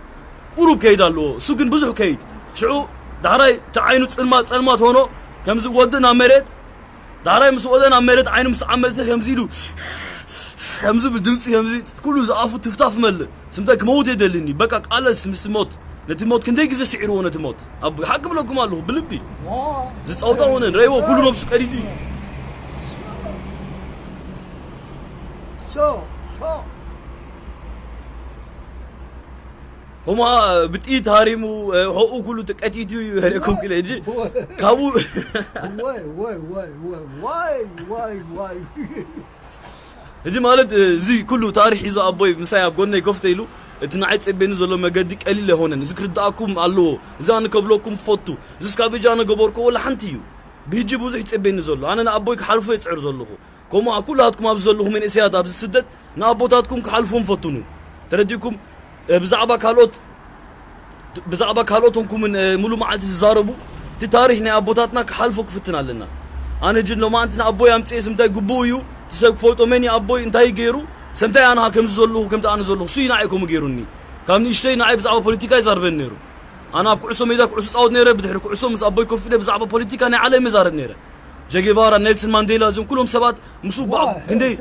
ቁሩብ ከይድ ኣለዎ እሱ ግን ብዙሕ ከይድ ሽዑ ዳሕራይ እቲ ዓይኑ ፅልማ ፀልማት ሆኖ ከምዚ ወዲ ናብ መሬት ዳሕራይ ምስ ወደ ናብ መሬት ዓይኑ ምስ ዓመተ ከምዚ ኢሉ ከምዚ ብድምፂ ከምዚ ኩሉ ዝኣፉ ትፍታፍ መልእ ስምታይ ክመውት የደልኒ በቃ ቃለስ ምስ ሞት ነቲ ሞት ክንደይ ግዜ ስዒርዎ ነቲ ሞት ኣብ ሓቂ ብለኩም ኣለኹ ብልቢ ዝፃውታ ሆነ ንረይዎ ኩሉ ነብሱ ቀዲዱ እዩ ከምኡ ብጥይት ሃሪሙ ሆኡ ኩሉ ተቀቲቱ እዩ ሄደኩም ክለ እንጂ ካብኡ ሕጂ ማለት እዚ ኩሉ ታሪክ ሒዞ ኣቦይ ምሳይ ኣብ ጎነይ ኮፍ ተኢሉ እቲ ንዓይ ፀበኒ ዘሎ መገዲ ቀሊል ኣይኮነን እዚ ክርድኣኩም ኣለዎ እዚ ኣነ ከብለኩም ፈቱ እዚ ስካብ ሕጂ ኣነ ገበርኮ ወላ ሓንቲ እዩ ብህጂ ብዙሕ ይፀበኒ ዘሎ ኣነ ንኣቦይ ክሓልፎ ይፅዕር ዘለኹ ከምኡ ኩላትኩም ኣብዚ ዘለኹ መንእሰያት ኣብዚ ስደት ንኣቦታትኩም ክሓልፉም ፈትኑ ተረዲእኩም ብዛዕባ ካልኦት ብዛዕባ ካልኦት እንኩምን ሙሉ መዓልቲ ዝዛረቡ እቲ ታሪክ ናይ ኣቦታትና ክሓልፎ ክፍትን ኣለና ኣነ ጅን ሎማዓንቲ ንኣቦይ ኣምፅኤ ስምታይ ግቡኡ እዩ እቲ ሰብ ክፈልጦ መን እዩ ኣቦይ እንታይ ገይሩ ሰምታይ ኣነ ከምዚ ዘለኹ ከምቲ ኣነ ዘለኹ እሱ እዩ ንዓይ ከምኡ ገይሩኒ ካብ ንእሽተይ ንዓይ ብዛዕባ ፖለቲካ ይዛርበኒ ነይሩ ኣነ ኣብ ኩዕሶ ሜዳ ኩዕሶ ፃወት ነይረ ብድሕሪ ኩዕሶ ምስ ኣቦይ ኮፍ ኢለ ብዛዕባ ፖለቲካ ናይ ዓለም ይዛረብ ነይረ ጀጌቫራ ኔልሰን ማንዴላ እዞም ኩሎም ሰባት ምስ ክንደይ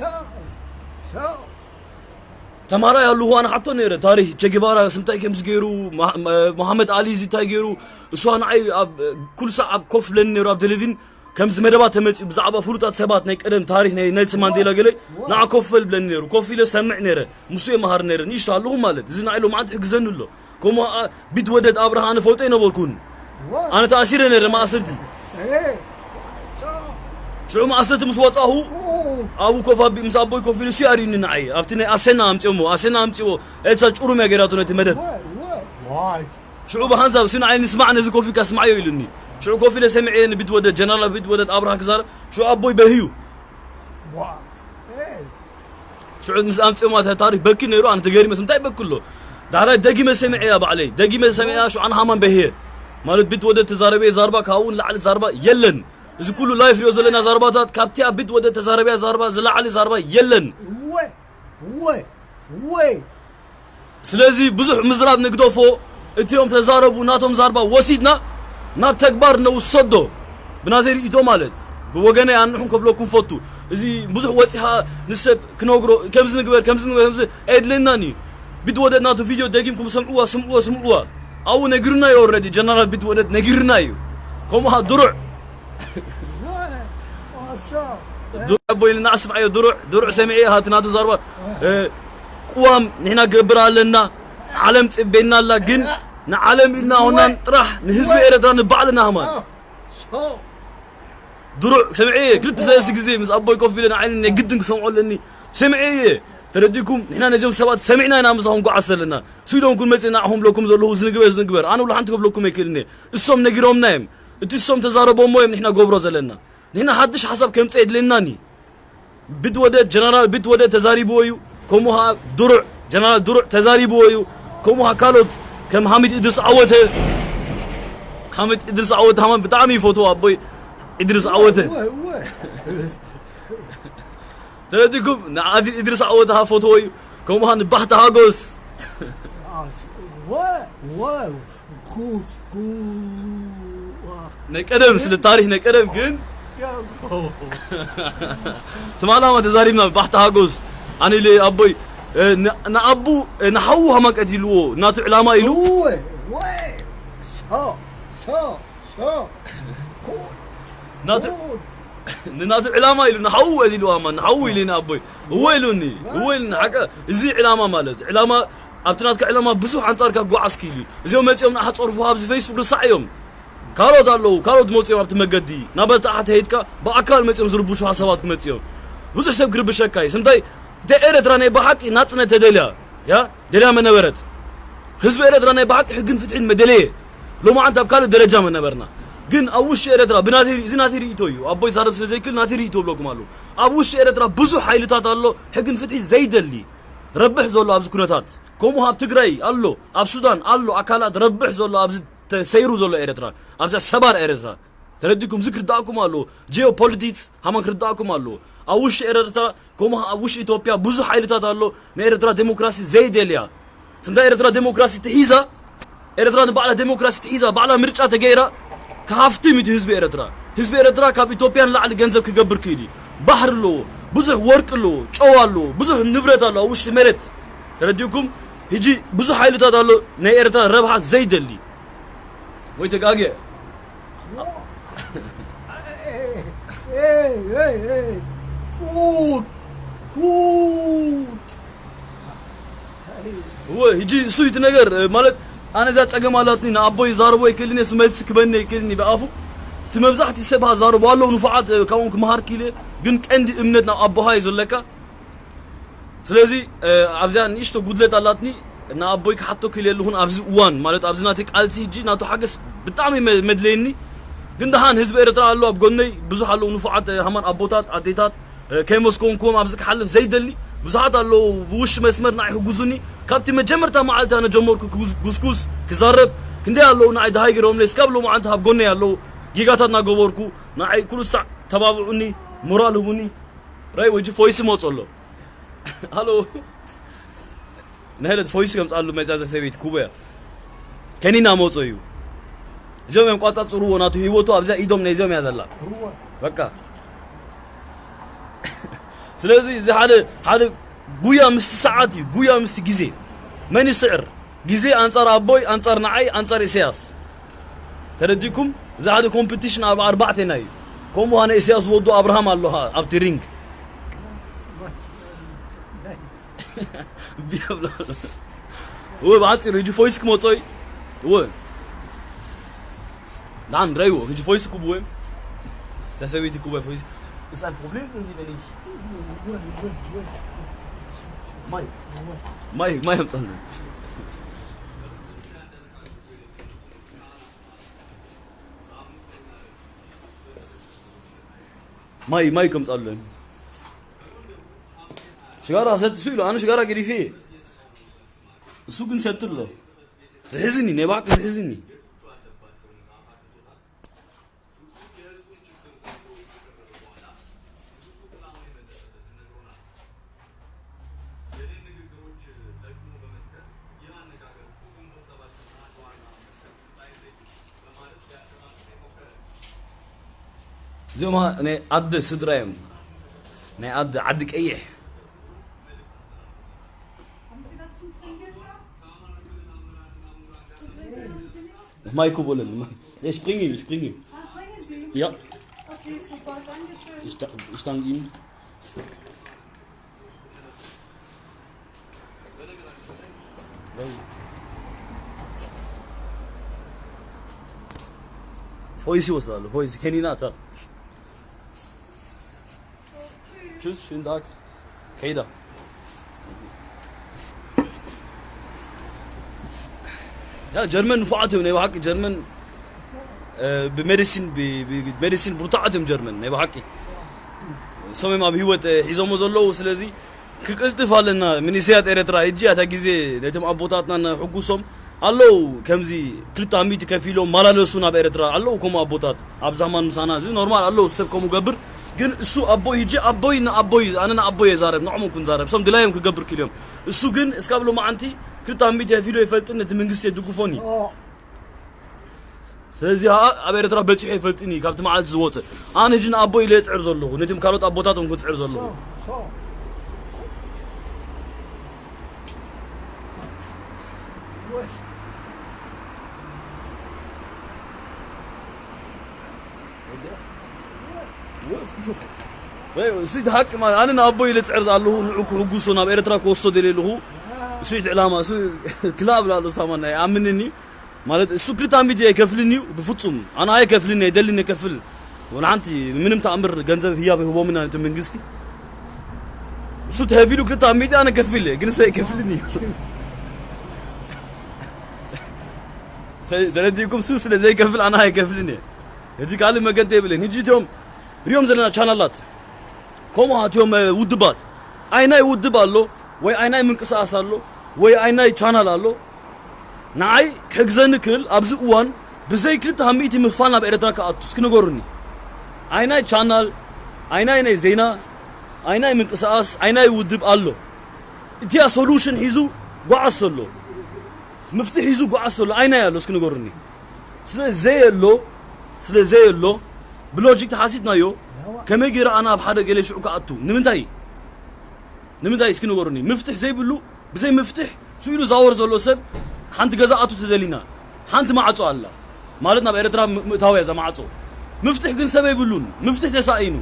ተማራይ ኣለኹ ኣነ ሓቶ ነይረ ታሪክ ቸጌቫራ ስምታይ ከምዚ ገይሩ መሓመድ ኣሊ እዚ እንታይ ገይሩ እሷ ንዓይ ኣብ ኩሉ ሳዕ ኣብ ኮፍ ብለኒ ነይሩ ኣብ ቴሌቪን ከምዚ መደባት ተመፅኡ ብዛዕባ ፍሉጣት ሰባት ናይ ቀደም ታሪክ ናይ ኔልሰን ማንዴላ ገለ ንዓ ኮፍ በል ብለኒ ነይሩ ኮፍ ኢለ ሰምዕ ነይረ ምስ የመሃር ነይረ ንእሽቶ ኣለኹ ማለት እዚ ንዓይ ሎማዓንቲ ሕግዘኒ ኣሎ ከምኡ ቢትወደድ ኣብርሃ ኣነ ፈልጦ ኣይነበርኩን ኣነ ተኣሲረ ነረ ማእሰርቲ ሽዑ ማእሰርቲ ምስ ወፃኹ ኣብኡ ኮፍ ኣቢ ምስ ኣቦይ ኮፍ ኢሉ ሲኣርዩኒ ንዓይ ኣብቲ ናይ ኣሰና ኣምፅኦሞ ኣሰና ኣምፅዎ ኤልሳ ጭሩም እያ ገይራቶ ነቲ መደብ ሽዑ ብሓንሳብ እሱ ንዓይ ንስማዕ ነዚ ኮፍ ኢልካ ስማዓዮ ኢሉኒ። ሽዑ ኮፍ ኢለ ሰሚዐ ንቢትወደድ፣ ጀነራል ቢትወደድ ኣብርሃ ክዛረብ። ሽዑ ኣቦይ በህዩ። ሽዑ ምስ ኣምፅኦማ እቲ ታሪክ በኪ ነይሩ፣ ኣነ ተገሪመ፣ እንታይ በኪ ኣሎ? ዳሕራይ ደጊመ ሰሚዐያ ባዕለይ፣ ደጊመ ሰሚዐያ፣ ሽዑ ኣነ ሃማን በህየ። ማለት ቢትወደድ ተዛረበ ዛርባ፣ ካብኡ ንላዕሊ ዛርባ የለን። እዚ ኩሉ ላይፍ ሪኦ ዘለና ዛርባታት፣ ካብቲ ኣብ ቢትወደድ ተዛረበያ ዛርባ ዝለዓሊ ዛርባ የለን። እወ፣ እወ፣ እወ። ስለዚ ብዙሕ ምዝራብ ንግደፎ፣ እቲኦም ተዛረቡ፣ ናቶም ዛርባ ወሲድና ናብ ተግባር ነውሰዶ። ብናተይ ርእይቶ ማለት፣ ብወገነይ ኣንሕን ከብለኩም ፈቱ። እዚ ብዙሕ ወፂኻ ንሰብ ክነግሮ፣ ከምዚ ንግበር፣ ከምዚ ንግበር፣ ከምዚ ኣየድልየናን እዩ። ቢትወደድ ናቱ ቪድዮ ደጊምኩም ሰምዕዋ፣ ስምዕዋ፣ ስምዕዋ። ኣብኡ ነጊሩና እዩ ኦልሬዲ፣ ጀነራል ቢትወደድ ነጊሩና እዩ። ከምኡ ኸዓ ድሩዕ። ድሩዕ ኣቦይ ኢልና ኣስምዓዮ፣ ድሩዕ፣ ድሩዕ ሰሚዐ፣ ሃቲ ናቱ ዛርባ፣ እ፣ ቅዋም ንሕና ክገብር ኣለና፣ ዓለም ጽቤና ኣላ፣ ግን ንዓለም ኢልና ሆናን ጥራሕ ንህዝቢ ኤረትራ ንባዕልና ሃማን። ድሩዕ ሰምዐ እየ፣ ክልተ ሰለስተ ግዜ ምስ ኣቦይ ኮፍ ኢለ ንዓይኒ ናይ ግድን ክሰምዖ ኣለኒ። ሰምዐ እየ። ተረዲኩም? ንሕና ነዚኦም ሰባት ሰሚዕና ኢና ምሳኹም ጓዓዝ ዘለና። ስዊዶን ኩን መጺእ ንዓኹም ብለኩም ዘለኹ እዚ ንግበር፣ እዚ ንግበር። ኣነ ውላ ሓንቲ ክብለኩም ኣይክእልን እየ። እሶም ነጊሮምና እዮም። እቲ እሶም ተዛረቦሞ እዮም ንሕና ገብሮ ዘለና። ንሕና ሓድሽ ሓሳብ ከምጽእ የድልየናን እዩ። ቢትወደድ፣ ጀነራል ቢትወደድ ተዛሪብዎ እዩ። ከምኡ ኸዓ ድሩዕ፣ ጀነራል ድሩዕ ተዛሪብዎ እዩ። ከምኡ ኸዓ ካልኦት ከም ሓሚድ እድሪስ ዓወተ፣ ሓሚድ እድሪስ ዓወተ ሃማን ብጣዕሚ ይፈትዎ ኣቦይ እድሪስ ዓወተ። ተረዲኩም? ንዓዲ እድሪስ ዓወተ ኸዓ ፈትዎ እዩ። ከምኡ ኸዓ ንባህታ ሃጎስ። Wow, wow, good, good. ናይ ቀደም ስለ ታሪክ ናይ ቀደም ግን ትማላማ ተዛሪብና ባሕቲ ሃጎስ ኣነ ኢለ ኣቦይ፣ እ፣ ን-፣ ንኣቡ፣ እ፣ ንሓዉ ሃማን ቀቲልዎ ናቱ ዕላማ ኢሉ። Uwe, uwe. So, so, so. Good, ናቱ፣ good. ንናቱ ዕላማ ኢሉ ንሓዉ ቀቲልዎ ሃማን፣ ንሓዉ ኢለ ንኣቦይ። እወ ኢሉኒ፣ እወ ኢሉኒ። ሓቀ፣ እዚ ዕላማ ማለት፣ ዕላማ፣ ኣብቲ ናትካ ዕላማ ብዙሕ ኣንጻርካ ክጓዓዝ ክኢሉ እዩ። እዚኦም መጺኦም ንኣኻ ጸርፉኻ ኣብዚ ፌስቡክ ርሳዕ እዮም። ካልኦት ኣለዉ፣ ካልኦት መጺኦም ኣብቲ መገዲ። ናበታ ኣሓ ተሄድካ፣ ብኣካል መጺኦም ዝርብሹኻ ሰባት ክመጽኡ እዮም። ብዙሕ ሰብ ክርብሸካ እዩ። ስምታይ፣ እታ ኤረትራ ናይ ብሓቂ ናጽነት ተደልያ፣ ያ፣ ደልያ መነበረት። ህዝቢ ኤረትራ ናይ ብሓቂ ሕግን ፍትሕን መደለየ። ሎማዓንቲ ኣብ ካልእ ደረጃ መነበርና። ግን ኣብ ውሽጢ ኤረትራ፣ ብናተይ ሪ-፣ እዚ ናተይ ርእይቶ እዩ። ኣቦይ ዛረብ ስለ ዘይክእል ናተይ ርእይቶ እብለኩም ኣለዉ። ኣብ ውሽጢ ኤረትራ ብዙሕ ሓይልታት ኣሎ፣ ሕግን ፍትሒ ዘይደሊ። ረብሕ ዘሎ ኣብዚ ኩነታት። ከምኡ ኣብ ትግራይ ኣሎ፣ ኣብ ሱዳን ኣሎ፣ ኣካላት ረብሕ ዘሎ ኣብዚ ተሰይሩ ዘሎ ኤረትራ፣ ኣብዛ ሰባር ኤረትራ። ተረዲኩም? እዚ ክርዳእኩም ኣለዎ። ጂኦፖሊቲክስ ሃማን ክርዳእኩም ኣለዎ። ኣብ ውሽጢ ኤረትራ፣ ከምኡ ኣብ ውሽጢ ኢትዮጵያ ብዙሕ ሓይልታት ኣሎ፣ ንኤረትራ ዴሞክራሲ ዘይደልያ። ስምታ ኤረትራ ዴሞክራሲ ትሒዛ፣ ኤረትራ ንባዕላ ዴሞክራሲ ትሒዛ፣ ባዕላ ምርጫ ተገይራ፣ ክሃፍትም እዩ ህዝቢ ኤረትራ። ህዝቢ ኤረትራ ካብ ኢትዮጵያ ንላዕሊ ገንዘብ ክገብር ክኢሉ እዩ። ባሕሪ ኣለዎ፣ ብዙሕ ወርቂ ኣለዎ፣ ጨው ኣለዎ፣ ብዙሕ ንብረት ኣለዎ ኣብ ውሽጢ መሬት። ተረዲእኩም? ሕጂ ብዙሕ ሓይልታት ኣሎ ናይ ኤረትራ ረብሓ ዘይደሊ። ወይ ተጋግየ? Hey, hey, hey. Good, good. እወ፣ ሕጂ እሱ እዩ እቲ ነገር፣ ማለት፣ ኣነ እዛ ጸገም ኣላትኒ፣ ንኣቦይ ይዛረቦ ኣይክእልን እየ፣ እሱ መልሲ ክበኒ ኣይክእልን እዩ ብኣፉ። እቲ መብዛሕትኡ ሰብ ዛረቦ ኣለዉ ንፉዓት፣ ካብኦም ክመሃር ክኢለ፣ ግን ቀንዲ እምነት ናብ ኣቦኻ እዩ ዘለካ። ስለዚ፣ እ፣ ኣብዚኣ ንእሽቶ ጉድለት ኣላትኒ፣ ንኣቦይ ክሓቶ ክእል የለኹን ኣብዚ እዋን፣ ማለት፣ ኣብዚ ናተይ ቃልሲ ሕጂ ናቱ ሓገስ ብጣዕሚ መ-፣ መድለየኒ። ግን ደሓን ህዝቢ ኤርትራ ኣሎ ኣብ ጎነይ፣ ብዙሕ ኣለዉ ንፉዓት፣ እ፣ ሃማን ኣቦታት፣ ኣዴታት፣ እ፣ ከይመስከንኩዎም ኣብዚ ክሓልፍ ዘይደሊ ብዙሓት ኣለዉ። ብውሽጢ መስመር ንዓይ ይሕግዙኒ። ካብቲ መጀመርታ መዓልቲ ኣነ ጀመርኩ ክጉዝ-፣ ጉስጉስ ክዛረብ፣ ክንደይ ኣለዉ ንዓይ ደሃይ ገይሮምለይ። እስካብ ሎማዓንቲ ኣብ ጎነይ ኣለዉ። ጌጋታት እናገበርኩ ንዓይ ኩሉ ሳዕ ተባብዑኒ፣ ሞራል ህቡኒ። ራይ ወጂ ፎይስ ይመጾ ኣሎ። ሃሎ። ንሄለት ፎይስ ከምጻሉ መጻ ዘሰበይት ኩበያ። ከኒና መጾ እዩ። እዚኦም እዮም ቋጻጽርዎ፣ ናቱ ህይወቱ ኣብዛ ኢዶም ናይ እዚኦም እያ ዘላ። በቃ። ስለዚ እዚ ሓደ፣ ሓደ ጉያ ምስቲ ሰዓት እዩ፣ ጉያ ምስቲ ግዜ። መን ይስዕር? ግዜ ኣንጻር ኣቦይ፣ ኣንጻር ንዓይ፣ ኣንጻር ኢሳያስ። ተረዲኩም? እዚ ሓደ ኮምፒቲሽን ኣብ ኣርባዕቴና እዩ። ከምኡ ሃነ ኢሳያስ ወዱ ኣብርሃም ኣሎ ኣብቲ ሪንግ። ቢያብላ። እወ፣ ብሓጺሩ፣ ሕጂ ፎይስ ክመጾ እዩ። እወ። ንዓን ረይዎ፣ ሕጂ ፎይስ ክብወ። ተሰበይቲ ክብወ ፎይስ። Ist ein Problem für Sie, wenn ich ማይ፣ ማይ፣ ማይ ኣምጻልና። ማይ ማይ ከምጻለን ሽጋራ ሰትሱ ኢሉ ኣነ ሽጋራ ገዲፌ እሱ ግን ሰትሎ ዝሕዝኒ ናይ ባቂ ዝሕዝኒ እዚኦም ናይ ኣደ ስድራ እዮም ናይ ኣደ ዓዲ ቀይሕ Michael Bullen. Ich bringe ihn, ich bringe ihn. Ja. Ich danke Ihnen. Foisi was da, Foisi, kenne ihn nicht. Tschüss, schönen Tag. ከይዳ ያ ጀርመን ንፉዓት እዮም ናይ ብሓቂ ጀርመን ብሜዲሲን ብሜዲሲን ብርቱዓት እዮም ጀርመን ናይ ብሓቂ ሰም እዮም ኣብ ህይወት ሒዞሞ ዘለዉ ስለዚ ክቅልጥፍ ኣለና ሚኒስያት ኤረትራ እጂ ኣታ ግዜ ነቶም ኣቦታትና ንሕጉሶም ኣለዉ ከምዚ ክልተ ሚእቲ ከፊሎም ማላለሱ ናብ ኤረትራ ኣለዉ ከምኡ ኣቦታት ኣብ ዛማን ምሳና እዚ ኖርማል ኣለዉ ሰብ ከምኡ ገብር ግን እሱ ኣቦይ እጂ ኣቦይ ንኣቦይ ኣነ ንኣቦይ የዛረብ ንዕሙ ኩን ዛረብ ሶም ድላዮም ክገብር ክልዮም እሱ ግን እስካብ ሎማዓንቲ ክልተ ሚእቲ ከፊሎ ይፈልጥን ነቲ መንግስቲ የድግፎን እዩ ስለዚ ኣብ ኤረትራ በጺሑ ይፈልጥን እዩ ካብቲ መዓልቲ ዝወፀ ኣነ እጂ ንኣቦይ ኢለ የፅዕር ዘለኹ ነቲም ካልኦት ኣቦታት እንኩ ፅዕር ዘለኹ ስቲ ሓቂ ማለት ኣነ ንኣቦይ ኢለ ፅዕር ኣለኹ ንዑ ክሕጉሶ ናብ ኤረትራ ክወስዶ ደልየ ኣለኹ እሱ እቲ ዕላማ እሱ ክላእ ብላ ኣሎ ሳማና ይኣምንኒ ማለት እሱ ክልተ ሚእቲ ኣይከፍልን እዩ ብፍጹም ኣነ ኣይከፍልን ኣይደልን ይከፍል ወላ ሓንቲ ምንም ተኣምር ገንዘብ ህያብ ይህቦምና ነቲ መንግስቲ እሱ ተህቢሉ ክልተ ሚእቲ ኣነ ከፍል እየ ግን እሱ ኣይከፍልን እዩ ተረዲእኩም እሱ ስለ ዘይከፍል ኣነ ኣይከፍልን እየ ሕጂ ካልእ መገዲ የብልን ሕጂ እቲኦም ሪኦም ዘለና ቻናላት ከምኡ እቲኦም ውድባት ኣይናይ ውድብ ኣሎ ወይ ኣይናይ ምንቅስቃስ ኣሎ ወይ ኣይናይ ቻናል ኣሎ ንዓይ ክሕግዘኒ ክእል ኣብዚ እዋን ብዘይ ክልተ ካብ ሚእቲ ምኽፋል ናብ ኤረትራ ክኣቱ እስኪ ንገሩኒ ኣይናይ ቻናል ኣይናይ ናይ ዜና ኣይናይ ምንቅስቃስ ኣይናይ ውድብ ኣሎ እቲያ ሶሉሽን ሒዙ ጓዓዝ ዘሎ ምፍትሕ ሒዙ ጓዓዝ ዘሎ ኣይናይ ኣሎ እስኪ ንገሩኒ ስለ ዘየሎ ስለ ዘየሎ ብሎጂክ ተሓሲብናዮ ከመይ ገይረ ኣነ ኣብ ሓደ ገለ ሽዑ ክኣቱ ንምንታይ ንምንታይ እስኪ ንገሩኒ ምፍትሕ ዘይብሉ ብዘይ ምፍትሕ ስኢሉ ዛወር ዘሎ ሰብ ሓንቲ ገዛ ኣቱ ተደሊና ሓንቲ ማዕጾ ኣላ ማለት ናብ ኤርትራ ምእታው እያ እዛ ማዕጾ ምፍትሕ ግን ሰብ ኣይብሉን ምፍትሕ ተሳኢኑ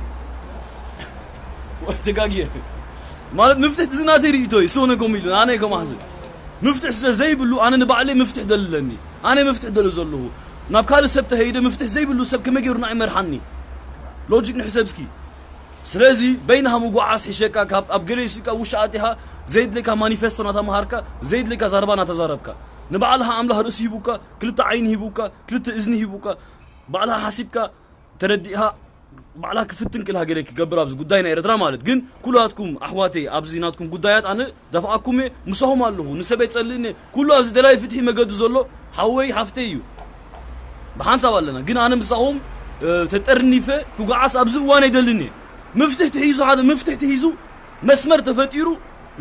ተጋግየ ማለት ምፍትሕ ዝናተይ ርእይቶ እዩ ስሆነኩም ኢሉ ኣነ ከም ኣሕዝብ ምፍትሕ ስለ ዘይብሉ ኣነ ንባዕለይ ምፍትሕ ደልለኒ ኣነ ምፍትሕ ደል ዘለኹ ናብ ካልእ ሰብ ተኸይደ ምፍትሕ ዘይብሉ ሰብ ከመይ ገይሩና ኣይመርሓኒ ሎጂክ ንሕሰብ እስኪ ስለዚ በይንኻ ምጉዓዝ ሒሸካ ካብ ኣብ ገለ ሱቃ ውሻ ኣጢኻ ዘይድለካ ማኒፌስቶ ናተማሃርካ ዘይድለካ ዛረባ ናተዛረብካ ንባዕልኻ ኣምላኽ ርእሲ ሂቡካ ክልተ ዓይኒ ሂቡካ ክልተ እዝኒ ሂቡካ ባዕልኻ ሓሲብካ ተረዲእኻ ባዕልኻ ክፍትን ክልካ ገለ ክገብር ኣብዚ ጉዳይ ናይ ኤርትራ ማለት ግን ኩላትኩም ኣሕዋተይ ኣብዚ ናትኩም ጉዳያት ኣነ ደፍኣኩም እየ ምሳኹም ኣለኹ ንሰበይ ጸልእኒ ኩሉ ኣብዚ ደላይ ፍትሒ መገዱ ዘሎ ሓወይ ሓፍተይ እዩ ብሓንሳብ ኣለና ግን ኣነ ምሳኹም ተጠርኒፈ ክጓዓስ ኣብዚ እዋን ኣይደልን እየ ምፍትሕ ትሒዙ ሓደ ምፍትሕ ትሒዙ መስመር ተፈጢሩ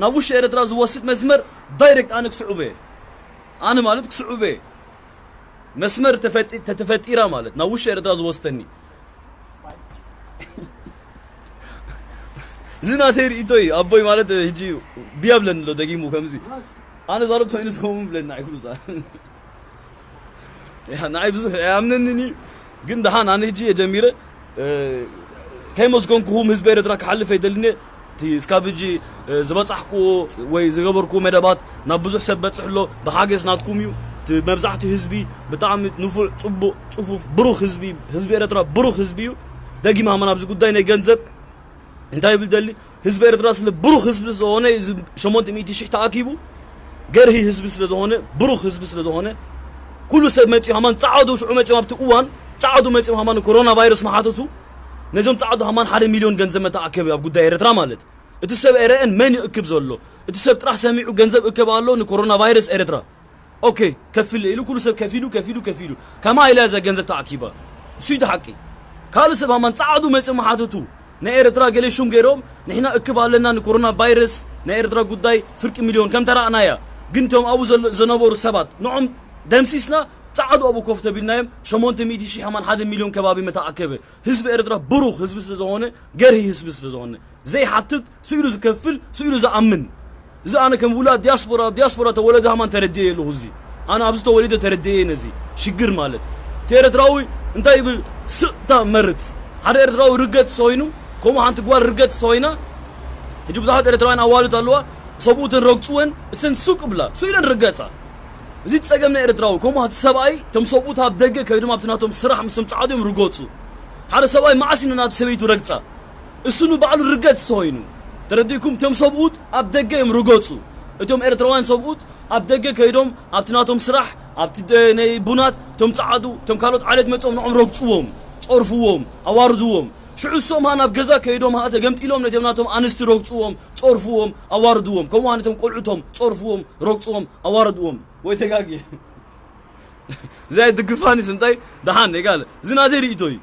ናብ ውሽጢ ኤርትራ ዝወስድ መስመር ዳይሬክት ኣነ ክስዕቦ እየ ኣነ ማለት ክስዕቦ እየ መስመር ተፈጢ- ተተፈጢራ ማለት ናብ ውሽጢ ኤርትራ ዝወስተኒ እዚ ናተይ ርእቶ እዩ ኣቦይ ማለት ሕጂ ብያብለን ኣሎ ደጊሙ ከምዚ ኣነ ዛረብ ተይኑ ዝኸውን ብለና ኣይኩሉ ንዓይ ብዙሕ ኣይኣምነንን እዩ ግን ደሓን ኣነ ሕጂ እየ ጀሚረ ከይመስገንኩኹም ህዝቢ ኤርትራ ክሓልፍ ኣይደልን እየ እቲ እስካብ ሕጂ ዝበጻሕክዎ ወይ ዝገበርክዎ መደባት ናብ ብዙሕ ሰብ በጽሕ ኣሎ ብሓገዝ ናትኩም እዩ እቲ መብዛሕትኡ ህዝቢ ብጣዕሚ ንፉዕ ጽቡቕ ጽፉፍ ብሩኽ ህዝቢ ህዝቢ ኤርትራ ብሩኽ ህዝቢ እዩ ደጊም ሃመን ኣብዚ ጉዳይ ናይ ገንዘብ እንታይ ይብል ደሊ ህዝቢ ኤርትራ ስለ ብሩኽ ህዝቢ ዝኾነ እዚ ሸሞንተ ሚእቲ ሽሕ ተኣኪቡ ገርሂ ህዝቢ ስለ ዝኾነ ብሩኽ ህዝቢ ስለ ዝኾነ ኩሉ ሰብ መፂኡ ሃማን ፃዓዱ ሽዑ መፂኦም ኣብቲ እዋን ፃዓዱ መፂኦም ሃማን ኮሮና ቫይረስ መሓተቱ ነዞም ጻዕዱ ሃማን ሓደ ሚልዮን ገንዘብ መተኣከቢ ኣብ ጉዳይ ኤርትራ ማለት። እቲ ሰብ ኤረኤን መን ይእክብ ዘሎ? እቲ ሰብ ጥራሕ ሰሚዑ ገንዘብ እከብ ኣሎ ንኮሮና ቫይረስ ኤርትራ። ኦኬ፣ ከፊል ኢሉ ኩሉ ሰብ ከፊሉ፣ ከፊሉ፣ ከፊሉ። ከማ ኢላ እዛ ገንዘብ ተኣኪባ። እሱ እዩ እቲ ሓቂ። ካልእ ሰብ ሃማን ጻዕዱ መጽእ መሓተቱ። ናይ ኤርትራ ገለ ሹም ገይሮም፣ ንሕና እክብ ኣለና ንኮሮና ቫይረስ፣ ናይ ኤርትራ ጉዳይ ፍርቂ ሚልዮን ከም ተራእናያ። ግን እቶም ኣብኡ ዘሎ-፣ ዝነበሩ ሰባት፣ ንዖም ደምሲስና፣ ጻዕዱ ኣብኡ ኮፍ ተቢልናዮም፣ ሸሞንተ ሚእቲ ሺሕ ሃማን ሓደ ሚልዮን ከባቢ መተኣከበ። ህዝቢ ኤርትራ ብሩኽ ህዝቢ ስለ ዝኾነ፣ ገርሂ ህዝቢ ስለ ዝኾነ፣ ዘይሓትት፣ ስኢሉ ዝከፍል፣ ስኢሉ ዝኣምን። እዚ ኣነ ከም ውላድ ዲያስፖራ፣ ኣብ ዲያስፖራ ተወለደ ሃማን ተረድኤ ኣለኹ። እዚ ኣነ ኣብዚ ተወሊደ ተረድኤ ነዚ ሽግር ማለት። እቲ ኤርትራዊ እንታይ ይብል? ስቕታ መርጽ። ሓደ ኤርትራዊ ርገጽ ተኾይኑ፣ ከምኡ ሓንቲ ጓል ርገጽ ተኾይና፣ ሕጂ ብዙሓት ኤርትራውያን ኣዋልድ ኣለዋ፣ ሰብኡተን ረግጽወን፣ እሰን ሱቅ ብላ፣ ስኢለን ርገጻ። እዚ ጸገም ናይ ኤርትራዊ። ከምኡ እቲ ሰብኣይ፣ እቶም ሰብኡት ኣብ ደገ ከይዶም ኣብቲ ናቶም ስራሕ ምስቶም ጻዕዱ እዮም ርገጹ። ሓደ ሰብኣይ መዓስ እዩ ናቱ ሰበይቱ ረግጻ? እሱ ንባዕሉ ርገጽ ተኾይኑ። ተረዲእኩም? እቶም ሰብኡት ኣብ ደገ እዮም ርገጹ። እቶም ኤርትራውያን ሰብኡት ኣብ ደገ ከይዶም ኣብቲ ናቶም ስራሕ፣ ኣብቲ ደ-፣ ናይ ቡናት፣ እቶም ጻዕዱ፣ እቶም ካልኦት ዓሌት መጾም ንዖም ረግጽዎም፣ ጸርፍዎም፣ ኣዋርድዎም። ሽዑ እሶም ሃ ናብ ገዛ ከይዶም ሃ ተገምጢሎም ነቶም ናቶም ኣንስቲ ረግጽዎም፣ ጸርፍዎም፣ ኣዋርድዎም። ከምኡ ሃ ነቶም ቆልዑቶም ጸርፍዎም፣ ረግጽዎም፣ ኣዋርድዎም። ወይ ተጋጊ። እዚ ኣይድግፋን እዩ፣ ስንታይ ደሓን፣ ይጋለ። እዚ ናተይ ርእይቶ እዩ።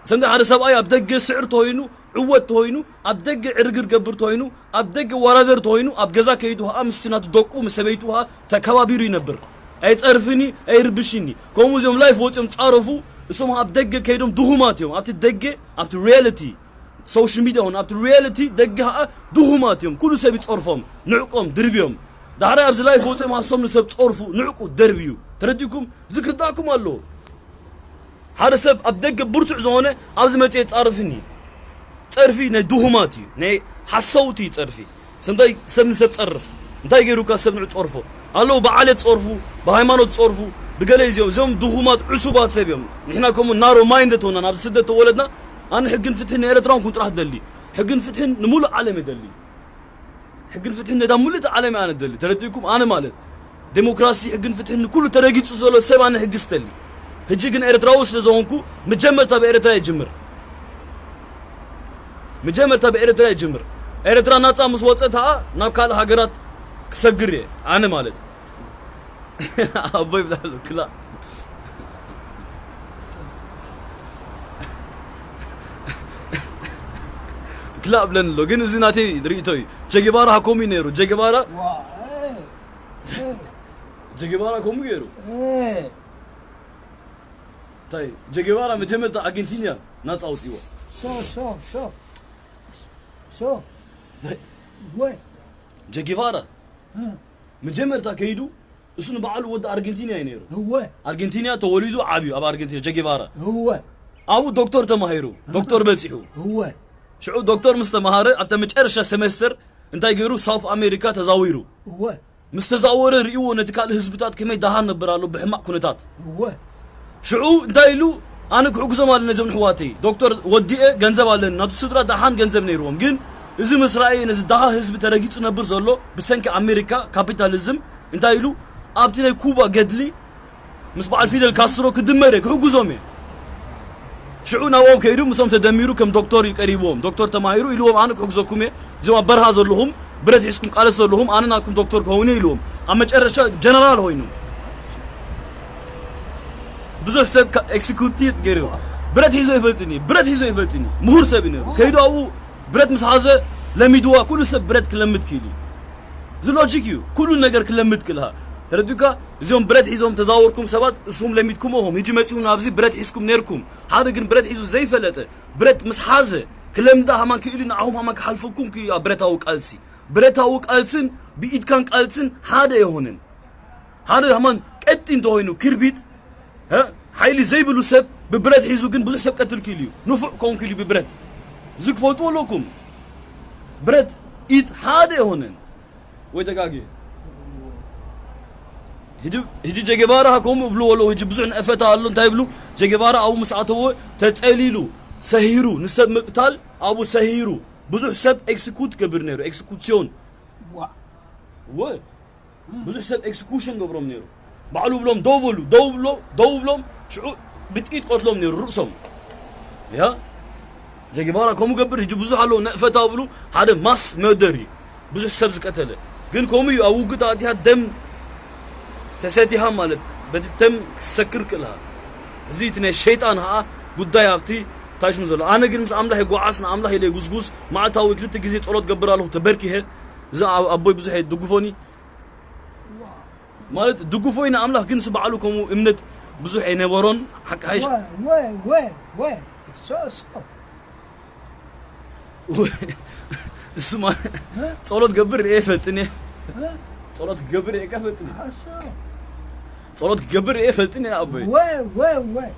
ሰንደ ሓደ ሰብኣይ ኣብ ደገ ስዕር ተኾይኑ፣ ዕወት ተኾይኑ፣ ኣብ ደገ ዕርግር ገብር ተኾይኑ፣ ኣብ ደገ ወራደር ተኾይኑ፣ ኣብ ገዛ ከይዱ ኸኣ ምስቲ ናቱ ደቁ፣ ምስ ሰበይቱ ኸኣ ተከባቢሩ ይነብር። ኣይጸርፍኒ፣ ኣይርብሽኒ። ከምኡ እዚኦም ላይፍ ወጺኦም ጻረፉ፣ እሶም ኣብ ደገ ከይዶም ድኹማት እዮም። ኣብቲ ደገ፣ ኣብቲ ሪያሊቲ፣ ሶሻል ሚድያ ኹን፣ ኣብቲ ሪያሊቲ ደገ ኸኣ ድኹማት እዮም። ኩሉ ሰብ ይጸርፎም፣ ንዕቆም፣ ድርብዮም። ዳሕራይ ኣብዚ ላይፍ ወጺኦም እሶም ንሰብ ጸርፉ፣ ንዕቁ፣ ደርብዩ። ተረዲእኩም? እዚ ክርዳእኩም ኣለዎ። ሓደ ሰብ ኣብ ደገ ብርቱዕ ዝኾነ ኣብዚ መጽእ የጻርፍኒ። ጸርፊ ናይ ድኹማት እዩ፣ ናይ ሓሰውቲ እዩ ጸርፊ። ሰምታይ ሰብ ንሰብ ጸርፍ። እንታይ ገይሩካ ሰብ ንዑ ጸርፎ? ኣለዉ ብዓሌት ጸርፉ፣ ብሃይማኖት ጸርፉ፣ ብገለ እዚኦም፣ እዚኦም ድኹማት ዕሱባት ሰብ እዮም። ንሕና ከምኡ ናሮ ማይንድ ተኾና፣ ናብ ስደት ተወለድና፣ ኣነ ሕግን ፍትሕን ንኤርትራውን ኩን ጥራሕ ደሊ። ሕግን ፍትሕን ንምሉእ ዓለም የደሊ። ሕግን ፍትሕን ነታ ምልእቲ ዓለም እያ ኣነ ደሊ። ተረዲእኩም? ኣነ ማለት ዴሞክራሲ፣ ሕግን ፍትሕን ንኩሉ ተረጊጹ ዘሎ ሰብ ኣነ ሕጊ ስተሊ። ሕጂ ግን ኤርትራዊ ስለ ዝኾንኩ መጀመርታ ብኤርትራ ይጅምር። መጀመርታ ብኤርትራ ይጅምር። ኤርትራ ናጻ ምስ ወጸት ኸኣ ናብ ካልእ ሃገራት ክሰግር እየ ኣነ ማለት። ኣቦይ ብላ ኣሎ፣ ክላእ። ክላእ ብለን ኣሎ። ግን እዚ ናተይ ርእይቶ እዩ። ቸጌባራ ከምኡ እዩ ነይሩ። ቸጌባራ፣ ዋ፣ እ፣ እ፣ ቸጌባራ ከምኡ ገይሩ። እ። እንታይ? ቸጌባራ መጀመርታ ኣርጀንቲና ናጻ ኣውጺዎ። ሾ፣ ሾ፣ ሾ። ሾ። እንታይ? ወይ። ቸጌባራ እ። መጀመርታ ከይዱ እሱ ንባዕሉ ወዲ ኣርጀንቲና እዩ ነይሩ። እወ። ኣርጀንቲና ተወሊዱ ዓብዩ ኣብ ኣርጀንቲና ቸጌባራ። እወ። ኣብኡ ዶክተር ተማሂሩ፣ ዶክተር በጺሑ። እወ። ሽዑ ዶክተር ምስ ተማሃረ ኣብታ መጨረሻ ሰሜስተር እንታይ ገይሩ? ሳውት ኣሜሪካ ተዛዊሩ። እወ። ምስ ተዛወረ ርእይዎ ነቲ ካልእ ህዝብታት ከመይ ደሃ ነብር ኣሎ ብሕማቕ ኩነታት። እወ። ሽዑ እንታይ ኢሉ? ኣነ ክሕግዞም ኣለ ነዞም ንሕዋተይ። ዶክተር ወዲኤ ገንዘብ ኣለኒ። ናቱ ስድራ ደሓን ገንዘብ ነይርዎም። ግን እዚ ምስ ረኣየ ነዚ ደሃ ህዝቢ ተረጊጹ ነብር ዘሎ ብሰንኪ ኣሜሪካ ካፒታሊዝም እንታይ ኢሉ? ኣብቲ ናይ ኩባ ገድሊ ምስ በዓል ፊደል ካስትሮ ክድመር እየ፣ ክሕግዞም እየ። ሽዑ ናብኦም ከይዱ ምስኦም ተደሚሩ ከም ዶክተር እዩ ቀሪብዎም። ዶክተር ተማሂሩ ኢልዎም ኣነ ክሕግዘኩም እየ። እዞም ኣብ በረኻ ዘለኹም ብረት ሒዝኩም ቃለስ ዘለኹም ኣነ ናትኩም ዶክተር ክኸውን እየ ኢልዎም። ኣብ መጨረሻ ጀነራል ኮይኑ ብዙሕ ሰብ ካ-፣ ኤክስኩቲቭ ገይሩ። ብረት ሒዞ ይፈልጥኒ፣ ብረት ሒዞ ይፈልጥኒ። ምሁር ሰብ እዩ ነይሩ። ከይዱ ኣብኡ ብረት ምስ ሓዘ ለሚድዋ፣ ኩሉ ሰብ ብረት ክለምድ ክኢሉ እዩ። እዚ ሎጂክ እዩ። ኩሉ ነገር ክለምድ ክልሃ። ተረዲኡካ? እዚኦም ብረት ሒዞም ተዛወርኩም ሰባት፣ እሱም ለሚድኩም ኢኹም። ሕጂ መጺኡ ናብዚ ብረት ሒዝኩም ነይርኩም። ሓደ ግን ብረት ሒዙ ዘይፈለጠ፣ ብረት ምስ ሓዘ፣ ክለምዳ ሃማን ክኢሉ ንዓኹም ሃማን ክሓልፈኩም ክኢሉ ኣብ ብረታዊ ቃልሲ። ብረታዊ ቃልስን ብኢድካን ቃልስን ሓደ ኣይሆንን። ሓደ ሃማን ቀጢን እንተኾይኑ ክርቢት፣ እ፣ ሓይሊ ዘይብሉ ሰብ ብብረት ሒዙ ግን ብዙሕ ሰብ ቀትል ክኢሉ እዩ። ንፉዕ ክኸውን ክኢሉ እዩ ብብረት። እዚ ክፈልጡ ኣለኩም። ብረት፣ ኢድ ሓደ ኣይሆንን። ወይ ተጋግየ? ሕጂ፣ ሕጂ ጀጌባራ ከምኡ እብሉ ወሎ፣ ሕጂ ብዙሕ ነፈታ ኣሎ። እንታይ ይብሉ? ጀጌባራ ኣብኡ ምስ ኣተወ ተጸሊሉ፣ ሰሂሩ፣ ንሰብ ምቕታል ኣብኡ ሰሂሩ። ብዙሕ ሰብ ኤክስኩት ገብር ነይሩ፣ ኤክስኩሲዮን። ዋ። ወ-፣ ብዙሕ ሰብ ኤክስኩሽን ገብሮም ነይሩ። ባዕሉ ብሎም ደው በሉ፣ ደው ብሎ-፣ ደው ብሎም፣ ሽዑ ብጥይት ቀትሎም ነይሩ ርእሶም። ያ? ጀጌቫራ ከምኡ ገብር። ሕጂ ብዙሕ ኣለዉ ነእፈታ ብሉ ሓደ ማስ መርደር እዩ ብዙሕ ሰብ ዝቀተለ። ግን ከምኡ እዩ ኣብ ውግእ ኣእቲኻ ደም ተሰቲኻ ማለት በቲ ደም ክሰክር ክእልኻ። እዚ እቲ ናይ ሸይጣን ኸዓ ጉዳይ ኣብቲ ታሽሙ ዘሎ። ኣነ ግን ምስ ኣምላኽ ይጓዓስ ንኣምላኽ ኢለ ጉስጉስ መዓልታዊ ክልተ ግዜ ጸሎት ገብር ኣለኹ ተበርኪኸ። እዚ ኣቦይ ብዙሕ ድጉፎኒ ማለት ድጉፎይ ንኣምላኽ ግን ስባዕሉ ከምኡ እምነት ብዙሕ ኣይነበሮን። ሓቂ ሓይሽ ወይ ወይ ወይ ወይ ሶ ሶ እሱ ማለት ጸሎት ገብር ርኤ ፈልጥን እየ። ጸሎት ክገብር ርኤ ፈልጥን እየ። ጸሎት ክገብር ርኤ ፈልጥን እየ ኣቦይ። ወይ ወይ ወይ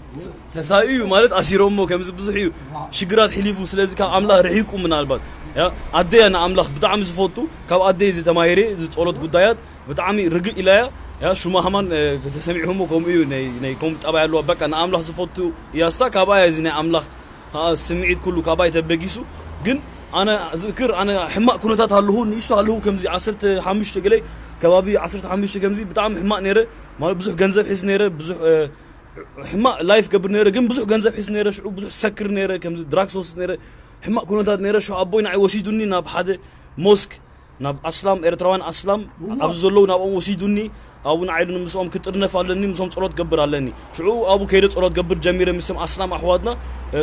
ተሳኡ እዩ ማለት ኣሲሮሞ ከምዚ ብዙሕ እዩ ሽግራት ሕሊፉ። ስለዚ ካብ ኣምላኽ ርሒቁ ምናልባት ያ ኣደያ ንኣምላኽ ብጣዕሚ ዝፈቱ ካብ ኣደይ እዚ ተማሂረ እዚ ጸሎት ጉዳያት ብጣዕሚ ርግእ ኢላያ ያ ሹማ ሃማን ተሰሚዕሁሞ ከምኡ እዩ ናይ ናይ ከም ጠባይ ኣለዋ በቃ ንኣምላኽ ዝፈቱ እያሳ ካብኣ እዚ ናይ ኣምላኽ ስምዒት ኩሉ ካባይ ተበጊሱ። ግን ኣነ ዝክር ኣነ ሕማቅ ኩነታት ኣለኹ ንእሽቶ ኣለኹ ከምዚ ዓሰርተ ሓሙሽተ ገለይ ከባቢ ዓሰርተ ሓሙሽተ ከምዚ ብጣዕሚ ሕማቅ ነይረ። ማለት ብዙሕ ገንዘብ ሒዝ ነይረ ብዙሕ ሕማቅ ላይፍ ገብር ነይረ ግን ብዙሕ ገንዘብ ሒዝ ነይረ ሽዑ ብዙሕ ሰክር ነይረ ከምዚ ድራክስ ወስድ ነይረ። ሕማቅ ኩነታት ነይረ ሽዑ ኣቦይ ንዓይ ወሲዱኒ ናብ ሓደ ሞስክ ናብ ኣስላም ኤርትራውያን ኣስላም ኣብዚ ዘለዉ ናብኦም ወሲዱኒ። ኣብኡ ንዓይ ኢሉኒ ምስኦም ክጥርነፍ ኣለኒ ምስኦም ጸሎት ገብር ኣለኒ። ሽዑ ኣብኡ ከይደ ጸሎት ገብር ጀሚረ ምስቶም ኣስላም ኣሕዋትና።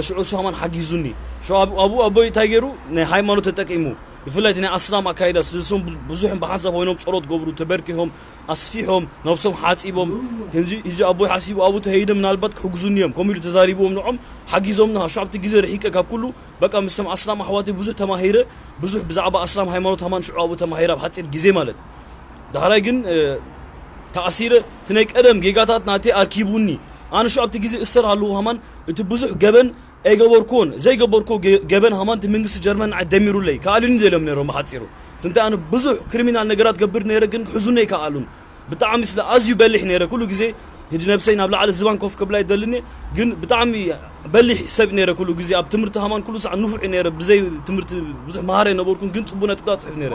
ሽዑ እሱ ሃማን ሓጊዙኒ። ሽዑ ኣብኡ ኣቦይ እንታይ ገይሩ ናይ ሃይማኖት ተጠቂሙ ብፍላይ ናይ ኣስላም ኣካይዳ ስለዝሶም ብዙሕም ብሓንሳብ ኮይኖም ጸሎት ገብሩ ተበርኪሆም ኣስፊሖም ነብሶም ሓጺቦም። ሕጂ ኣቦይ ሓሲቡ ኣብኡ ተኸይደ ምናልባት ክሕግዙኒ እዮም ከምኡ ኢሉ ተዛሪብዎም ንዖም ሓጊዞምና። ሽዑ ኣብቲ ግዜ ርሒቀ ካብ ኩሉ በቃ ምስቶም ኣስላም ኣሕዋተይ ብዙሕ ተማሂረ። ብዙሕ ብዛዕባ ኣስላም ሃይማኖት ሃማን ሽዑ ኣብኡ ተማሂረ ኣብ ሓጺር ግዜ ማለት። ዳሕራይ ግን ተኣሲረ። እቲ ናይ ቀደም ጌጋታት ናተይ ኣርኪቡኒ። ኣነ ሽዑ ኣብቲ ግዜ እሰር ኣለኹ ሃማን እቲ ብዙሕ ገበን ኣይገበርኩዎን ዘይገበርኩዎ ገበን ሃማን እቲ መንግስቲ ጀርመን ንዓይ ደሚሩለይ ከኣልዩኒ ደልዮም ነይሮም ብሓጺሩ። ስንታይ ኣነ ብዙሕ ክሪሚናል ነገራት ገብር ነይረ ግን ክሕዙኒ ኣይከኣሉን። ብጣዕሚ ስለ ኣዝዩ በሊሕ ነይረ ኩሉ ግዜ። ሕጂ ነብሰይ ናብ ላዕሊ ዝባን ኮፍ ክብላ ይደልን እየ። ግን ብጣዕሚ በሊሕ ሰብ ነይረ ኩሉ ግዜ ኣብ ትምህርቲ ሃማን ኩሉ ሳዕ ንፉዕ ነይረ ብዘይ ትምህርቲ ብዙሕ መሃር ኣይነበርኩን ግን ጽቡቅ ነጥብታት ጽሕፍ ነይረ።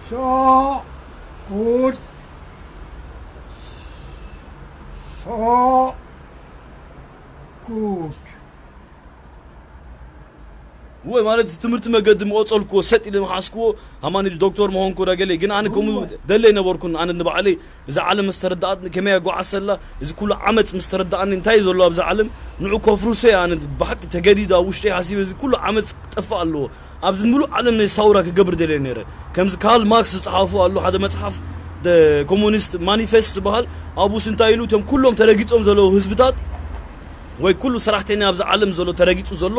ሶ ጉድ ሶ ጉድ ወይ ማለት ትምህርቲ መገዲ መቆጸልኩዎ ሰጥ ኢለ መሓስኩዎ ሃማን ኢሉ ዶክተር መሆንኩ ዳ ገለ ግን ኣነ ከምኡ ደለይ ነበርኩን ኣነ ንባዕለይ እዛ ዓለም ምስ ተረዳኣትኒ ከመይ ኣጓዓሰላ እዚ ኩሉ ዓመፅ ምስ ተረዳኣኒ እንታይ እዩ ዘሎ ኣብዛ ዓለም ንዑ ከፍርሶ እየ ኣነ ብሓቂ ተገዲደ ኣብ ውሽጠይ ሓሲበ እዚ ኩሉ ዓመፅ ክጠፍእ ኣለዎ ኣብዚ ምሉእ ዓለም ናይ ሳውራ ክገብር ደልየ ነይረ ከምዚ ካል ማርክስ ዝፀሓፉ ኣሎ ሓደ መፅሓፍ ኮሙኒስት ማኒፌስት ዝበሃል ኣብኡስ እንታይ ኢሉ እቶም ኩሎም ተረጊፆም ዘለዉ ህዝብታት ወይ ኩሉ ሰራሕተኛ ኣብዚ ዓለም ዘሎ ተረጊጹ ዘሎ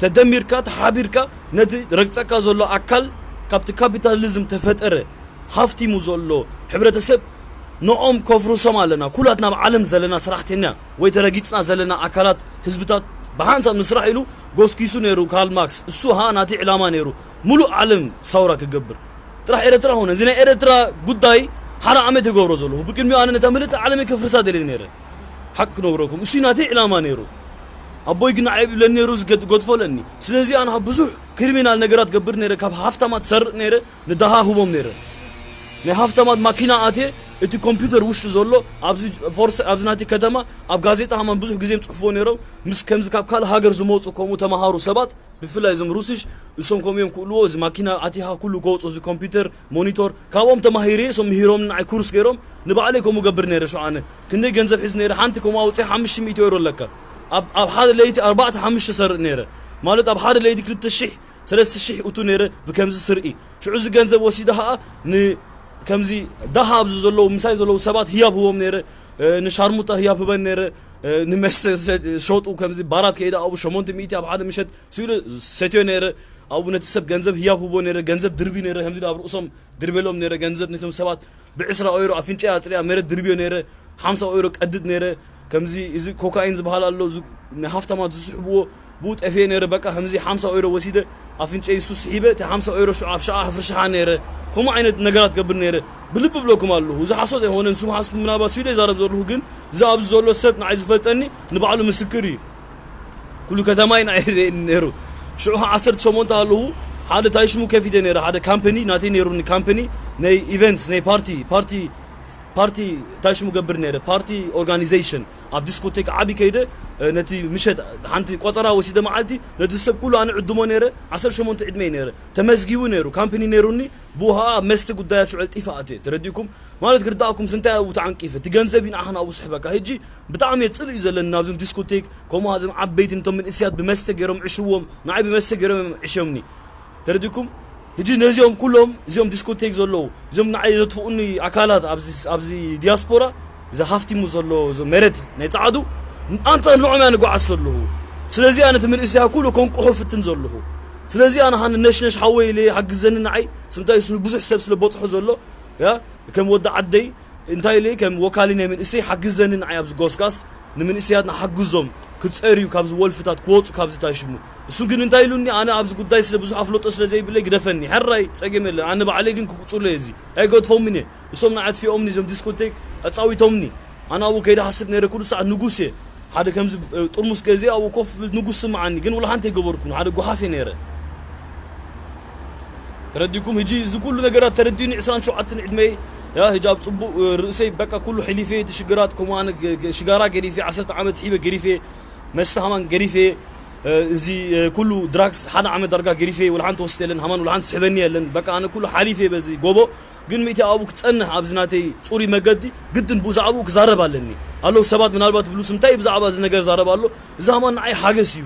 ተደሚርካ ተሓቢርካ ነቲ ረግጸካ ዘሎ ኣካል ካብቲ ካፒታሊዝም ተፈጠረ ሃፍቲሙ ዘሎ ሕብረተሰብ ንኦም ከፍርሶም ኣለና ኩላትና ኣብ ዓለም ዘለና ሰራሕተኛ ወይ ተረጊጽና ዘለና ኣካላት ህዝብታት ብሓንሳብ ንስራሕ ኢሉ ጎስኪሱ ነይሩ ካል ማክስ እሱ ሃ ናቲ ዕላማ ነይሩ ሙሉእ ዓለም ሳውራ ክገብር ጥራሕ ኤረትራ ሆነ እዚ ናይ ኤረትራ ጉዳይ ሓደ ዓመት ይገብሮ ዘለኹ ብቅድሚኡ ኣነ ነታ ምልእቲ ዓለም ከፍርሳ ደልየ ነይረ ሓቂ ክነግረኩም እሱ ናተይ ዕላማ ነይሩ ኣቦይ ግን ንዓይ ይብለኒ ነይሩ ዝገድጎድፎ ለኒ ስለዚ ኣነ ብዙሕ ክሪሚናል ነገራት ገብር ነይረ ካብ ሃፍታማት ሰርቅ ነይረ ንደሃ ህቦም ነይረ ናይ ሃፍታማት ማኪና ኣትየ እቲ ኮምፒውተር ውሽጢ ዘሎ ኣብዚ ፎርስ ኣብዚ ናተይ ከተማ ኣብ ጋዜጣ ሃማን ብዙሕ ግዜ ምፅሕፎ ነይሮም ምስ ከምዚ ካብ ካልእ ሃገር ዝመፁ ከምኡ ተምሃሩ ሰባት ብፍላይ እዞም ሩስሽ እሶም ከምኡ እዮም ክእልዎ እዚ ማኪና ኣቲኻ ኩሉ ከውፅኦ እዚ ኮምፒውተር ሞኒቶር ካብኦም ተማሂረ እሶም ምሂሮም ንዓይ ኩርስ ገይሮም ንባዕለይ ከምኡ ገብር ነይረ ሸዓነ ክንደይ ገንዘብ ሒዝ ነይረ ሓንቲ ከምኡ ኣውፅእ ሓሙሽተ ሚእቲ ዩሮ ኣለካ ኣብ ሓደ ለይቲ ኣርባዕተ ሓሙሽተ ሰርእ ነይረ ማለት ኣብ ሓደ ለይቲ ክልተ ሽሕ ሰለስተ ሽሕ እቱ ነይረ ብከምዚ ስርኢ ሽዑ እዚ ገንዘብ ወሲደ ከዓ ንከምዚ ደሃ ኣብዚ ዘለዉ ምሳይ ዘለዉ ሰባት ህያብ ህቦም ነይረ ንሻርሙጣ ህያብ ህበን ነይረ ንመስተ ሸጡ ከምዚ ባራት ከይደ ኣብኡ ሸሞንተ ሚእቲ ኣብ ሓደ ምሸት ስኢሉ ሰትዮ ነይረ ኣብኡ ነቲ ሰብ ገንዘብ ህያብ ህቦ ነይረ ገንዘብ ድርቢ ነይረ ከምዚ ኣብ ርእሶም ድርቤሎም ነይረ ገንዘብ ነቶም ሰባት ብዕስራ ኦይሮ ኣፍንጫ ኣፅሪያ መሬት ድርብዮ ነይረ ሓምሳ ኦይሮ ቀድድ ነይረ ከምዚ እዚ ኮካይን ዝበሃል ኣሎ ንሃፍታማት ዝስሕብዎ ብኡ ጠፍየ ነይረ በቃ ከምዚ ሓምሳ ኦይሮ ወሲደ ኣፍንጨይ ንሱ ስሒበ እቲ ሓምሳ ኦይሮ ሽዑ ኣብ ሸዓ ክፍርሽሓ ነይረ ከምኡ ዓይነት ነገራት ገብር ነይረ ብልቢ ብለኩም ኣለኹ እዚ ሓሶት ኣይኮነን ንስኹም ሓስቡ ምናልባት ስኢሉ ይዛረብ ዘለኹ ግን እዚ ኣብዚ ዘሎ ሰብ ንዓይ ዝፈልጠኒ ንባዕሉ ምስክር እዩ ኩሉ ከተማይ ንዓይ ይርእየኒ ነይሩ ሽዑ ዓሰርተ ሸሞንተ ኣለኹ ሓደ ታይ ሽሙ ከፊተ ነይረ ሓደ ካምፓኒ ናተይ ነይሩኒ ካምፓኒ ናይ ኢቨንትስ ናይ ፓርቲ ፓርቲ ፓርቲ እንታይ ሽሙ ገብር ነይረ፣ ፓርቲ ኦርጋኒዜሽን ኣብ ዲስኮቴክ ዓቢ ከይደ፣ ነቲ ምሸት ሓንቲ ቆጸራ ወሲደ መዓልቲ ነቲ ሰብ ኩሉ ኣነ ዕድሞ ነይረ። ዓሰርተ ሸሞንተ ዕድመ ነይረ፣ ተመዝጊቡ ነይሩ፣ ካምፕኒ ነይሩኒ። ብውሃ ኣብ መስተ ጉዳያት ሽዑ ቀልጢፈ ኣትየ። ተረዲእኩም ማለት ክርዳእኩም ስንታይ ኣብኡ ተዓንቂፈ፣ እቲ ገንዘብ እዩ ንዓኻ ናብኡ ስሕበካ። ሕጂ ብጣዕሚ እየ ጽልእ እዩ ዘለኒ ናብዞም ዲስኮቴክ፣ ከምኡ እዞም ዓበይቲ ነቶም መንእስያት ብመስተ ገይሮም ዕሽዎም፣ ንዓይ ብመስተ ገይሮም እዮም ዕሽዮምኒ። ተረዲኩም? ሕጂ ነዚኦም ኩሎም እዚኦም ዲስኮቴክ ዘለዉ እዚኦም ንዓይ ዘጥፍኡኒ ኣካላት ኣብዚ ኣብዚ ዲያስፖራ፣ እዚ ሃፍቲሙ ዘሎ እዚ መሬት ናይ ጻዕዱ ኣንጻር ንዕኦም እያ ንጓዓዝ ዘለኹ። ስለዚ ኣነ እቲ መንእሰያ ኩሉ ከንቅሖ ፍትን ዘለኹ። ስለዚ ኣነ ሃን ነሽነሽ ሓወይ ኢለ ሓግዘኒ ንዓይ ስምታይ ስሉ ብዙሕ ሰብ ስለ በጽሖ ዘሎ ያ ከም ወዲ ዓደይ እንታይ ኢለ ከም ወካሊ ናይ መንእሰይ ሓግዘኒ ንዓይ ኣብዚ ጎስጋስ ንምንእሰያት ንሓግዞም ክጸርዩ ካብዚ ወልፍታት ክወጹ ካብዚ ታሽሙ። እሱ ግን እንታይ ኢሉኒ ኣነ ኣብዚ ጉዳይ ስለ ብዙሕ ኣፍለጦ ስለ ዘይብለይ ግደፈኒ። ሕራይ ጸገም የለ ኣነ ባዕለይ ግን ክቁጽሎ እየ እዚ ኣይገድፎምን እየ። እሶም ንዓይ ኣጥፊኦምኒ እዞም ዲስኮቴክ ኣጻዊቶምኒ። ኣነ ኣብኡ ከይደ ሃስብ ነይረ ኩሉ ሰዓት ንጉስ እየ። ሓደ ከምዚ ጥርሙስ ገዜ ኣብኡ ኮፍ ብል ንጉስ ስምዓኒ ግን ውላ ሓንቲ ኣይገበርኩን ሓደ ጓሓፍ እየ ነይረ። ተረዲኩም? ሕጂ እዚ ኩሉ ነገራት ተረዲኡኒ ዕስራን ሸውዓተን ዕድመይ ያ ሕጂ ኣብ ጽቡቕ ርእሰይ በቃ ኩሉ ሕሊፈ እቲ ሽግራት ከምኡ ኣነ ሽጋራ ገዲፈ ዓሰርተ ዓመት ስሒበ ገዲፈ መስተ ሃማን ገዲፈ እዚ ኩሉ ድራግስ ሓደ ዓመት ዳርጋ ገዲፈ ውላ ሓንቲ ወስደ የለን ሃማን ውላ ሓንቲ ስሕበኒ የለን በቃ ኣነ ኩሉ ሓሊፈ በዚ ጎቦ። ግን ሚእቲ ኣብኡ ክጸንሕ ኣብዚ ናተይ ጽሩይ መገዲ ግድን ብዛዕባኡ ክዛረብ ኣለኒ። ኣለዉ ሰባት ምናልባት ብሉስ እንታይ ብዛዕባ እዚ ነገር ዛረብ ኣሎ። እዚ ሃማን ንዓይ ሓገስ እዩ።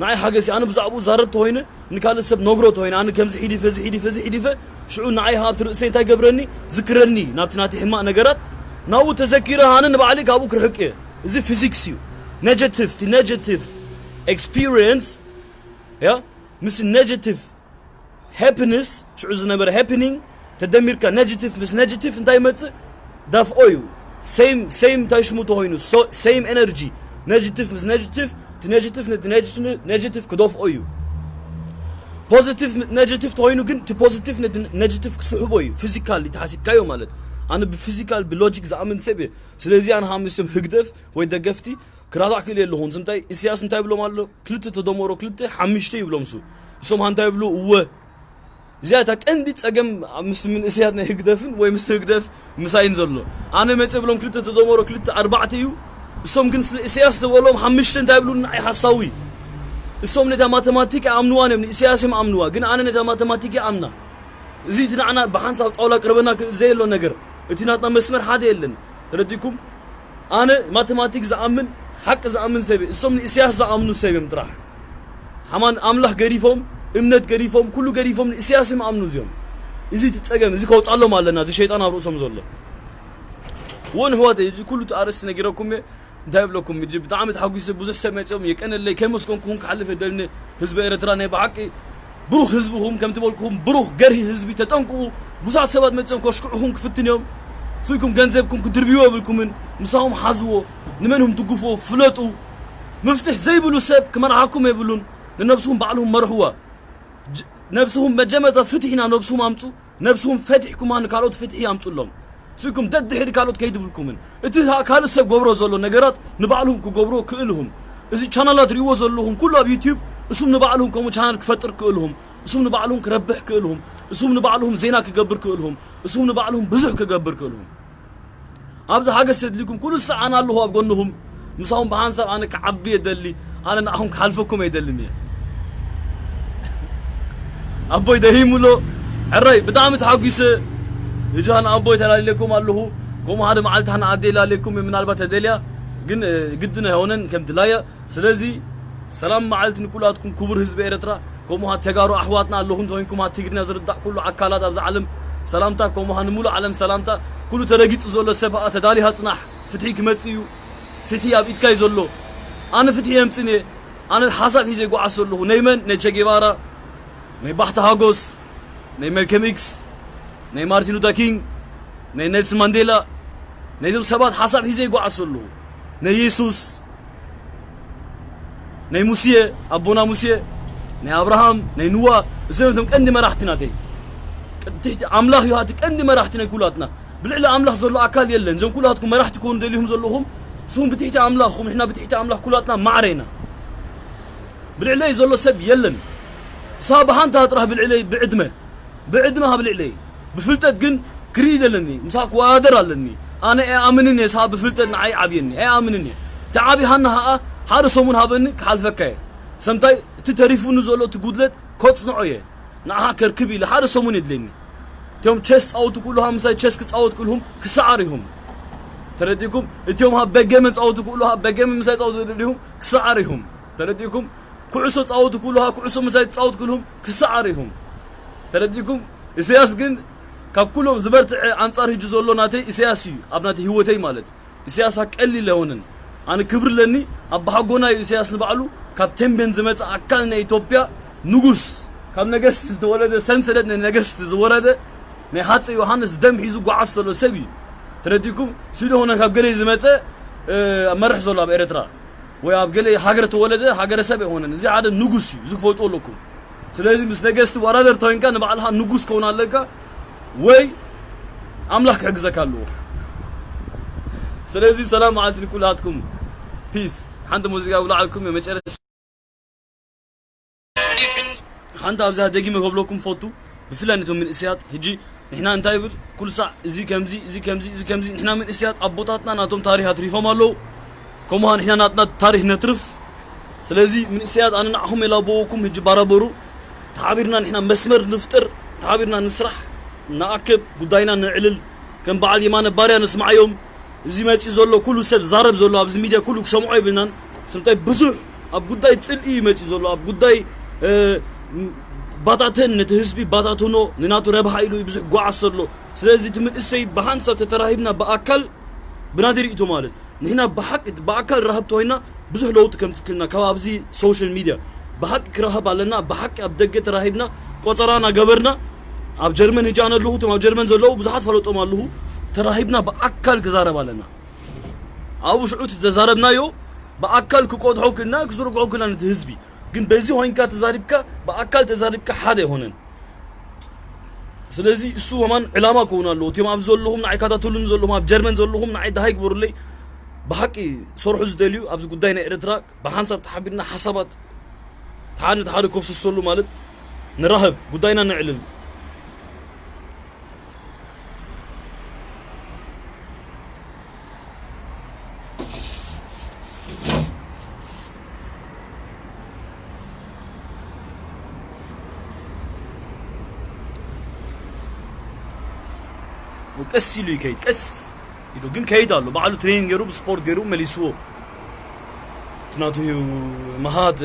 ንዓይ ሓገስ እዩ። ኣነ ብዛዕባኡ ዛረብ ተኾይነ ንካልእ ሰብ ነግሮ ተኾይነ ኣነ ከምዚ ሒዲፈ እዚ ሒዲፈ እዚ ሒዲፈ ሽዑ ንዓይ ሃብቲ ርእሰይ እንታይ ገብረኒ ዝክረኒ ናብቲ ናተይ ሕማቕ ነገራት ናብኡ ተዘኪረ ኣነ ንባዕለይ ካብኡ ክርሕቅ እየ። እዚ ፊዚክስ እዩ። ኔጀቲቭ እቲ ኔጀቲቭ ኤክስፒሪየንስ ያ ምስ ኔጀቲቭ ሃፕነስ ሽዑ ዝነበረ ሃፕኒንግ ተደሚርካ ኔጀቲቭ ምስ ኔጀቲቭ እንታይ ይመጽእ? ደፍኦ እዩ። ሴም ሴም እንታይ ሽሙ ተኾይኑ ሴም ኤነርጂ ኔጀቲቭ ምስ ኔጀቲቭ እቲ ኔጀቲቭ ነቲ ኔጀቲቭ ክደፍኦ እዩ። ፖዚቲቭ ኔጀቲቭ ተኾይኑ ግን እቲ ፖዚቲቭ ነቲ ኔጀቲቭ ክስሕቦ እዩ። ፊዚካሊ ተሓሲብካዮ ማለት ኣነ ብፊዚካል ብሎጂክ ዝኣምን ሰብ እየ። ስለዚ ኣነ ሃምስም ህግደፍ ወይ ደገፍቲ ክራዳዕ ክእል የለኹን። ስምታይ ኢሳያስ እንታይ ይብሎም ኣሎ? ክልተ ተደመሮ ክልተ ሓሙሽተ ይብሎም ሱ። እሶም ሃንታይ ይብሉ? እወ። እዚኣ እታ ቀንዲ ጸገም ኣብ ምስ መንእሰያት ናይ ህግደፍን ወይ ምስ ህግደፍ ምሳይን ዘሎ። ኣነ መጽ ብሎም ክልተ ተደመሮ ክልተ ኣርባዕተ እዩ። እሶም ግን ስለ ኢሳያስ ዝበሎም ሓሙሽተ እንታይ ይብሉ? ንዓይ ሓሳዊ። እሶም ነታ ማተማቲክ ኣምንዋን እዮም። ንኢሳያስ እዮም ኣምንዋ። ግን ኣነ ነታ ማተማቲክ ኣምና። እዚ እቲ ንዓና ብሓንሳብ ጣውላ ቅርበና ክእል ዘየሎ ነገር። እቲ ናትና መስመር ሓደ የለን። ተረዲኩም? ኣነ ማተማቲክ ዝኣምን ሓቂ ዝኣምን ሰብ እየ። እሶም ንእስያስ ዝኣምኑ ሰብ እዮም ጥራሕ። ሓማን ኣምላኽ ገዲፎም እምነት ገዲፎም ኩሉ ገዲፎም ንእስያስ እዮም ኣምኑ እዚኦም። እዚ እቲ ጸገም እዚ ከውጻሎም ኣለና እዚ ሸይጣን ኣብ ርእሶም ዘሎ። እውን ኣሕዋተይ እዚ ኩሉ እቲ ኣርእስቲ ነጊረኩም እየ። እንታይ ይብለኩም ሕጂ ብጣዕሚ ተሓጒሰ ብዙሕ ሰብ መጺኦም የቀነለይ ከይመስገንኩኹም ክሓልፍ የደልኒ። ህዝቢ ኤረትራ ናይ ብሓቂ ብሩኽ ህዝብኹም ከምቲ በልኩኹም ብሩኽ ገርሂ ህዝቢ ተጠንቅቑ። ብዙሓት ሰባት መጺኦም ከሽክዑኹም ክፍትን እዮም። ስኢልኩም ገንዘብኩም ክድርብይዎ የብልኩምን። ምሳኹም ሓዝዎ። ንመን ኢኹም ትድግፍዎ ፍለጡ። መፍትሕ ዘይብሉ ሰብ ክመርሓኩም የብሉን። ንነብስኹም ባዕልኹም መርሕዋ። ነብስኹም መጀመርታ ፍትሒ ናብ ነብስኹም ኣምጹ። ነብስኹም ፈቲሕኩማ ንካልኦት ፍትሒ ኣምጹሎም። ስኢልኩም ደድሕሪ ካልኦት ከይትብልኩምን እቲ ካልእ ሰብ ገብሮ ዘሎ ነገራት ንባዕልኹም ክገብርዎ ክእልኹም። እዚ ቻናላት ሪእዎ ዘለኹም ኩሉ ኣብ ዩቲዩብ እሱም ንባዕልኹም ከምኡ ቻናል ክፈጥር ክእልኹም። እሱም ንባዕልኹም ክረብሕ ክእልኹም። እሱም ንባዕልኹም ዜና ክገብር ክእልኹም። እሱም ንባዕልኹም ብዙሕ ክገብር ክእልኹም። ኣብዚ ሓገዝ ተድልኩም ኩሉ ሰዓን ኣለኹ ኣብ ጎንኹም። ምሳኹም ብሓንሳብ ኣነ ክዓቢ የደሊ። ኣነ ንኣኹም ክሓልፈኩም ኣይደልን እየ። ኣቦይ ደሂሙሎ። ዕራይ ብጣዕሚ ተሓጒሰ። እጃን ኣቦይ ተላሊለኩም ኣለኹ። ከምኡ ሓደ መዓልቲ ሓና ኣደ ይላለኩም ምናልባት ተደልያ ግን ግድን ኣይሆነን ከም ድላያ። ስለዚ ሰላም መዓልቲ ንኩላትኩም ክቡር ህዝቢ ኤረትራ። ከምኡ ተጋሩ ኣሕዋትና ኣለኹም ተኾይንኩም ትግርኛ ዝርዳእ ኩሉ ኣካላት ኣብዚ ዓለም ሰላምታ ከምኡ ንሙሉ ዓለም ሰላምታ። ኩሉ ተረጊጹ ዘሎ ሰብ ተዳሊኻ ጽናሕ። ፍትሒ ክመጽእ እዩ። ፍትሒ ኣብ ኢድካ እዩ ዘሎ። ኣነ ፍትሒ የምጽን እየ። ኣነ ሓሳብ ሒዘ ይጓዓዝ ዘለኹ ናይ መን ናይ ቸጌባራ ናይ ባሕቲ ሃጎስ ናይ መልከም ኢክስ ናይ ማርቲን ሉተር ኪንግ ናይ ኔልስ ማንዴላ ናይዞም ሰባት ሓሳብ ሒዘ ይጓዓዝ ዘለኹ ናይ የሱስ ናይ ሙሴ ኣቦና ሙሴ ናይ ኣብርሃም ናይ ንዋ እዚኦም እቶም ቀንዲ መራሕቲ ናተይ ትሕቲ ኣምላኽ እዩ እቲ ቀንዲ መራሕቲ ናይ ኩላትና ብልዕሊ ኣምላኽ ዘሎ ኣካል የለን እዞም ኩላትኩም መራሕቲ ክኾኑ ደሊኹም ዘለኹም ስኹም ብትሕቲ ኣምላኽኹም ንሕና ብትሕቲ ኣምላኽ ኩላትና ማዕረ ኢና ብልዕለይ ዘሎ ሰብ የለን ሳብ ሓንታ ጥራሕ ብልዕለይ ብዕድመ ብዕድመ ካብ ልዕለይ ብፍልጠት ግን ክርኢ ኣለኒ ምሳኻ ክወዳደር ኣለኒ ኣነ ኣይኣምንን እየ፣ ሳብ ብፍልጠት ንዓይ ዓብየኒ ኣይኣምንን እየ። ተዓቢሃና ኸኣ ሓደ ሰሙን ሃበኒ ክሓልፈካ እየ። ሰምታይ እቲ ተሪፉኒ ዘሎ እቲ ጉድለት ከጽንዖ እየ። ንዓኻ ከርክብ ኢለ ሓደ ሰሙን የድልየኒ። እቲኦም ቸስ ጻወቱ ክእሉ ሃ ምሳይ ቸስ ክጻወት ክእልሁም ክሰዓር ኢኹም። ተረዲእኩም? እቲኦም ሃ በገመ ጻወቱ ክእሉ ሃ በገመ ምሳይ ጻወቱ ክእልሁም ክሰዓር ኢኹም። ተረዲእኩም? ኩዕሶ ጻወቱ ክእሉ ሃ ኩዕሶ ምሳይ ጻወት ክእልሁም ክሰዓር ኢኹም። ተረዲእኩም? ኢሳያስ ግን ካብ ኩሎም ዝበርትዐ ኣንጻር ህጂ ዘሎ ናተይ ኢሳያስ እዩ፣ ኣብ ናተይ ህይወተይ ማለት። ኢሳያስ ቀሊል ኣይሆንን። ኣነ ክብሪ ኣለኒ፣ ኣባሓጎና እዩ ኢሳያስ ንባዕሉ። ካብ ቴምቤን ዝመጸ ኣካል ናይ ኢትዮጵያ ንጉስ፣ ካብ ነገስት ዝተወለደ፣ ሰንሰለት ናይ ነገስት ዝወረደ፣ ናይ ሃጸይ ዮሃንስ ደም ሒዙ ጓዓዝ ዘሎ ሰብ እዩ። ተረዲእኩም? ስኢሉ ሆነ ካብ ገለይ ዝመጸ፣ እ፣ መርሕ ዘሎ ኣብ ኤርትራ ወይ ኣብ ገለ ሃገር ተወለደ ሃገረሰብ ኣይኮነን። እዚ ሓደ ንጉስ እዩ፣ እዚ ክፈልጡ ኣለኩም። ስለዚ ምስ ነገስቲ ወራደር ተወይንካ ንባዕልኻ ንጉስ ከውን ኣለካ ወይ ኣምላኽ ክሕግዘካ ኣለዎ። ስለዚ ሰላም መዓልቲ ንኩላትኩም። ፒስ። ሓንቲ ሙዚቃ ውላዓልኩም የመጨረስ ሓንቲ ኣብዛ ደጊመ ከብለኩም ፈቱ። ብፍላይ ነቶም ምንእስያት ሕጂ ንሕና እንታይ ይብል ኩሉ ሳዕ እዚ ከምዚ፣ እዚ ከምዚ፣ እዚ ከምዚ፣ ንሕና ምንእስያት ኣቦታትና ናቶም ታሪኽ ኣትሪፎም ኣለዉ። ከምኡ ንሕና ናትና ታሪኽ ነትርፍ። ስለዚ ምንእስያት ኣነ ንዓኹም የላበወኩም፣ ሕጂ ባራበሩ። ተሓቢርና ንሕና መስመር ንፍጥር፣ ተሓቢርና ንስራሕ፣ ንኣክብ፣ ጉዳይና ነዕልል። ከም በዓል የማነ ባርያ ንስማዓዮም። እዚ መጺኡ ዘሎ ኩሉ ሰብ ዛረብ ዘሎ ኣብዚ ሚድያ ኩሉ ክሰምዖ የብልናን። ስምታይ ብዙሕ ኣብ ጉዳይ ጽልኢ እዩ መጺኡ ዘሎ፣ ኣብ ጉዳይ፣ እ፣ ባታተን ነቲ ህዝቢ ባታትኖ ንናቱ ረብሓ ኢሉ እዩ ብዙሕ ጓዓዝ ዘሎ። ስለዚ እቲ ምንእሰይ ብሓንሳብ ተተራሂብና ብኣካል ብናተይ ርእይቶ ማለት ንሕና ብሓቂ ብኣካል ራህብ ተኮይና ብዙሕ ለውጢ ከምጽእ ክልና ካብ ኣብዚ ሶሻል ሚድያ ብሓቂ ክራኸብ ኣለና። ብሓቂ ኣብ ደገ ተራሂብና ቆጸራ እናገበርና ኣብ ጀርመን ህጂ ኣነ ኣለኹ፣ እቶም ኣብ ጀርመን ዘለዉ ብዙሓት ፈለጦም ኣለኹ። ተራሂብና ብኣካል ክዛረብ ኣለና። ኣብኡ ሽዑ እቲ ተዛረብናዮ ብኣካል ክቆድሖ ክልና ክዝርግሖ ክልና ነቲ ህዝቢ። ግን በዚ ኮይንካ ተዛሪብካ፣ ብኣካል ተዛሪብካ ሓደ ኣይሆነን። ስለዚ እሱ ከማን ዕላማ ክኸውን ኣለዎ። እቲኦም ኣብዚ ዘለኹም ንዓይ ካታተሉኒ ዘለኹም፣ ኣብ ጀርመን ዘለኹም ንዓይ ደሃይ ግበሩለይ። ብሓቂ ሰርሑ ዝደልዩ ኣብዚ ጉዳይ ናይ ኤርትራ ብሓንሳብ ተሓቢርና ሓሳባት ተሓደ ተሓደ ከፍስሰሉ ማለት ንራኸብ፣ ጉዳይና ነዕልል። ቀስ ኢሉ ይከይድ፣ ቀስ ኢሉ ግን ከይድ ኣሎ። ባዕሉ ትሬኒንግ ገይሩ፣ ብስፖርት ገይሩ መሊስዎ። እቲ ናቱ መሃት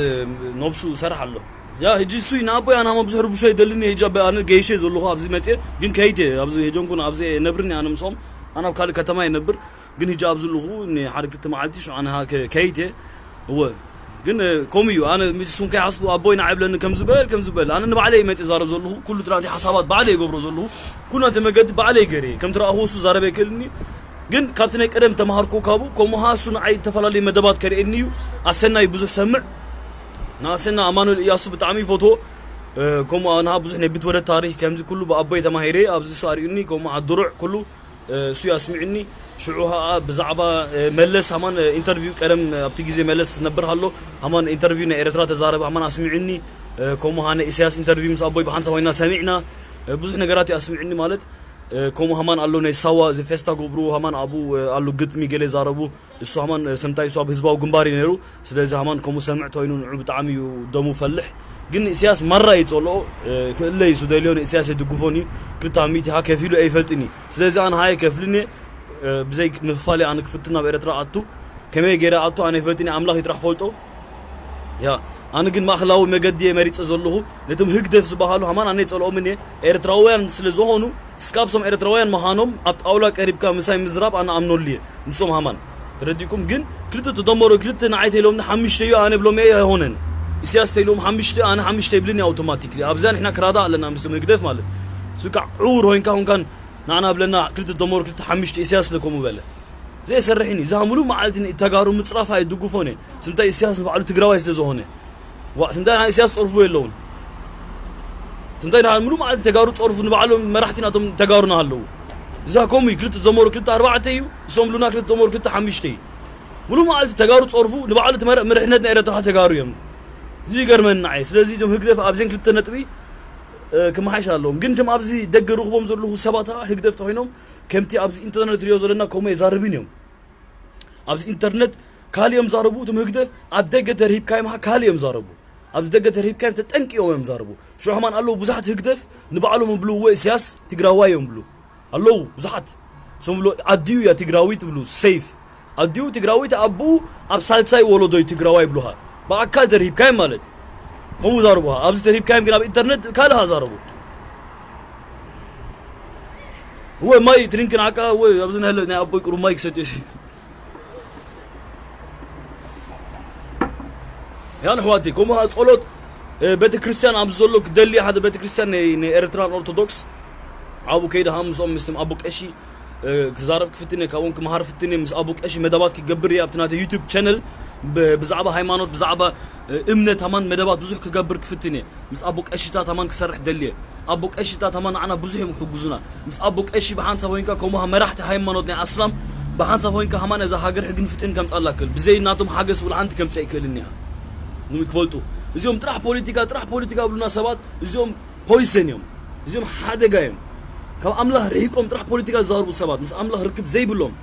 ነብሱ ይሰርሕ ኣሎ። ያ፣ ሕጂ እሱ ንኣቦይ ኣነ ሃማ ብዙሕ ርብሾ ይደልን እየ። ሕጂ ኣብ-፣ ኣነ ገይሸ ዘለኹ ኣብዚ መጽየ፣ ግን ከይድ እየ። ኣብዚ ሄጀንኩን ኣብዚ ነብርን እየ ኣነ ምስኦም። ኣነ ኣብ ካልእ ከተማ እየ ነብር። ግን ሕጂ ኣብዚ ኣለኹ፣ ንሓደ ክልተ መዓልቲ ሽዑ ኣነ ሃ-፣ ከ-፣ ከይድ እየ። እወ። ግን፣ እ፣ ከምኡ እዩ። ኣነ ሚቲ እሱን ከይሓስቡ ኣቦይ ንዓይ ይብለኒ ከም ዝበል፣ ከም ዝበል። ኣነ ንባዕለይ እየ መጽየ ዛረብ ዘለኹ። ኩሉ እቲ ናተይ ሓሳባት ባዕለይ እገብሮ ዘለኹ። ኩሉ ናተይ መገዲ ባዕለይ ገይረ እየ። ከም ትረኣኽዎ እሱ ዛረብ ኣይክእልን እዩ። ግን ካብቲ ናይ ቀደም ተማሃርኮ ካብኡ፣ ከምኡ ሃ እሱ ንዓይ ዝተፈላለዩ መደባት ከርእየኒ እዩ። ኣሰናይ ብዙሕ ሰምዕ። ንኣሰና ኣማኑኤል እያሱ ብጣዕሚ ይፈትዎ። እ፣ ከምኡ ኣነ ሃ ብዙሕ ናይ ብትወደድ ታሪኽ ከምዚ ኩሉ ብኣቦይ ተማሂረ፣ ኣብዚ እሱ ኣርእዩኒ፣ ከምኡ ሃ ድሩዕ ኩሉ፣ እ፣ እሱ እዩ ኣስሚዑኒ። ሽዑ ኸኣ ብዛዕባ፣ እ፣ መለስ ሃማን፣ እ፣ ኢንተርቪው ቀደም፣ እ፣ ኣብቲ ግዜ መለስ ነብር ሃሎ፣ ሃማን ኢንተርቪው ናይ ኤርትራ ተዛረበ፣ ሃማን ኣስሚዑኒ። እ፣ ከምኡ ሃ ናይ ኢሳያስ ኢንተርቪው ምስ ኣቦይ ብሓንሳብ ኮይና ሰሚዕና። እ፣ ብዙሕ ነገራት እዩ ኣስሚዑኒ ማለት፣ እ፣ ከምኡ ሃማን ኣሎ ናይ ሳዋ እዚ ፌስታ ገብሩ፣ ሃማን ኣብኡ፣ እ፣ ኣሎ ግጥሚ ገለ ዛረቡ። እሱ ሃማን፣ እ፣ ሰምታይ እሱ ኣብ ህዝባዊ ግንባር እዩ ነይሩ። ስለዚ ሃማን ከምኡ ሰምዕ ተኮይኑ ንዑ ብጣዕሚ እዩ ደሙ ፈልሕ። ግን ኢሳያስ ማራ እዩ ጸልኦ፣ እ፣ ክእለ እዩ እሱ ደልዮ፣ ንኢሳያስ የድግፎን እዩ። ክልተ ሚእቲ ሃ ከፊሉ ኣይፈልጥን እዩ። ስለዚ ኣነ ሃየ ከፍልን እየ፣ እ፣ ብዘይ ምክፋል ኣነ ክፍትን ናብ ኤርትራ ኣቱ። ከመይ ገይረ ኣቱ ኣነ ይፈልጥን እየ፣ ኣምላኽ እዩ ጥራሕ ፈልጦ። ያ፣ ኣነ ግን ማእከላዊ መገዲ እየ መሪጸ ዘለኹ። ነቶም ህግደፍ ዝበሃሉ ሃማን ኣነ ይጸልኦምን እየ። ኤርትራውያን ስለ ዝኾኑ፣ ስካብ ሶም ኤርትራውያን ምዃኖም ኣብ ጣውላ ቀሪብካ ምሳይ ምዝራብ ኣነ ኣምነሉ እየ። ምስኦም ሃማን። ተረዲእኩም? ግን ክልተ ተደመሩ ክልተ ንዓይ ተይሎምኒ ሓሙሽተ እዩ ኣነ ብሎም እየ ኣይሆነን። ኢሳያስ ተይሎም ሓሙሽተ ኣነ ሓሙሽተ ይብልን እዩ ኣውቶማቲክሊ። ኣብዛ ንሕና ክራዳ ኣለና ምስቶም ህግደፍ ማለት። እሱ ከዓ ዕውር ኮይንካ ኮንካን ንዓና ብለና ክልተ ተደመሩ ክልተ ሓሙሽተ ኢሳያስ ስለ ከምኡ በለ። ዘየሰርሕን እዩ። እዛ ሙሉእ መዓልቲ ንተጋሩ ምጽራፍ ኣይድግፎን እየ። ስምታይ ኢሳያስ ንባዕሉ ትግራዋይ ስለ ዝኾነ። ዋ፣ ስምታይ ናይ ኢሳያስ ጸርፉ የለውን። ስምታይ ናይ ሙሉእ መዓልቲ ተጋሩ ጸርፉ ንባዕሎም መራሕቲ ናቶም ተጋሩ ናሃለዉ። እዛ ከምኡ እዩ። ክልተ ተደመሩ ክልተ ኣርባዕተ እዩ። እሶም ሉና ክልተ ተደመሩ ክልተ ሓሙሽተ እዩ። ሙሉእ መዓልቲ ተጋሩ ጸርፉ ንባዕሉ እቲ መረ-፣ መሪሕነት ናይ ኤረትራ ተጋሩ እዮም። እዚ ይገርመኒ ንዓይ። ስለዚ እዞም ህግደፍ ኣብዘን ክልተ ነጥቢ ክመሓሽ ኣለዎም። ግን እቶም ኣብዚ ደገ ርኽቦም ዘለኹ ሰባት ህግደፍ ተኾይኖም ከምቲ ኣብዚ ኢንተርነት ሪኦ ዘለና ከምኡ የዛርብን እዮም። ኣብዚ ኢንተርነት ካልእ እዮም ዛረቡ። እቶም ህግደፍ ኣብ ደገ ተርሂብካዮም ካልእ እዮም ዛረቡ። ኣብዚ ደገ ተርሂብካዮም ተጠንቂቖም እዮም ዛረቡ። ሽዑ ከማን ኣለዉ ብዙሓት ህግደፍ ንባዕሎም ይብሉ፣ እወ ኢሳያስ ትግራዋይ እዮም ይብሉ ኣለዉ ብዙሓት። እሶም ብሎ ኣዲኡ እያ ትግራዊት ይብሉ፣ ሰይፍ ኣዲኡ ትግራዊት፣ ኣቡኡ ኣብ ሳልሳይ ወለዶይ ትግራዋይ ይብሉኻ። ብኣካል ተርሂብካዮም ማለት ከምኡ ዛረቡኻ። ኣብዚ ተርሂብካዮም ግን ኣብ ኢንተርነት ካልእ ዛረቡ። እወ ማይ ትሪንክ ንዓካ፣ እወ ኣብዚ ንህለ ናይ ኣቦይ ቅሩብ ማይ ክሰትዮ። ያን ኣሕዋተይ፣ ከምኡ ኸዓ ጸሎት ቤተ ክርስቲያን ኣብዚ ዘሎ ክደሊ፣ ሓደ ቤተ ክርስቲያን ናይ ኤርትራን ኦርቶዶክስ ኣብኡ ከይደ ኸዓ ምስኦም፣ ምስቶም ኣቦ ቀሺ ክዛረብ ክፍትን እየ፣ ካብኦም ክመሃር ክፍትን እየ። ምስ ኣቦ ቀሺ መደባት ክገብር እየ ኣብቲ ናተይ ዩቱብ ቻነል፣ ብዛዕባ ሃይማኖት፣ ብዛዕባ እምነት ከማን መደባት ብዙሕ ክገብር ክፍትን እየ። ምስ ኣቦ ቀሺታት ከማን ክሰርሕ ደልየ። ኣቦ ቀሺታት ከማን ንዓና ብዙሕ እዮም ክሕግዙና። ምስ ኣቦ ቀሺ ብሓንሳብ ኮይንካ፣ ከምኡ መራሕቲ ሃይማኖት ናይ ኣስላም ብሓንሳብ ኮይንካ ከማን እዛ ሃገር ሕግን ፍትሕን ከምጻላ ክእል። ብዘይ ናቶም ሓገዝ ውላ ሓንቲ ከምጽእ ኣይክእልን እያ። ንክፈልጡ፣ እዚኦም ጥራሕ ፖለቲካ፣ ጥራሕ ፖለቲካ ብሉና ሰባት፣ እዚኦም ፖይሰን እዮም። እዚኦም ሓደጋ እዮም። ካብ ኣምላኽ ርሒቆም ጥራሕ ፖለቲካ ዝዛረቡ ሰባት፣ ምስ ኣምላኽ ርክብ ዘይብሎም፣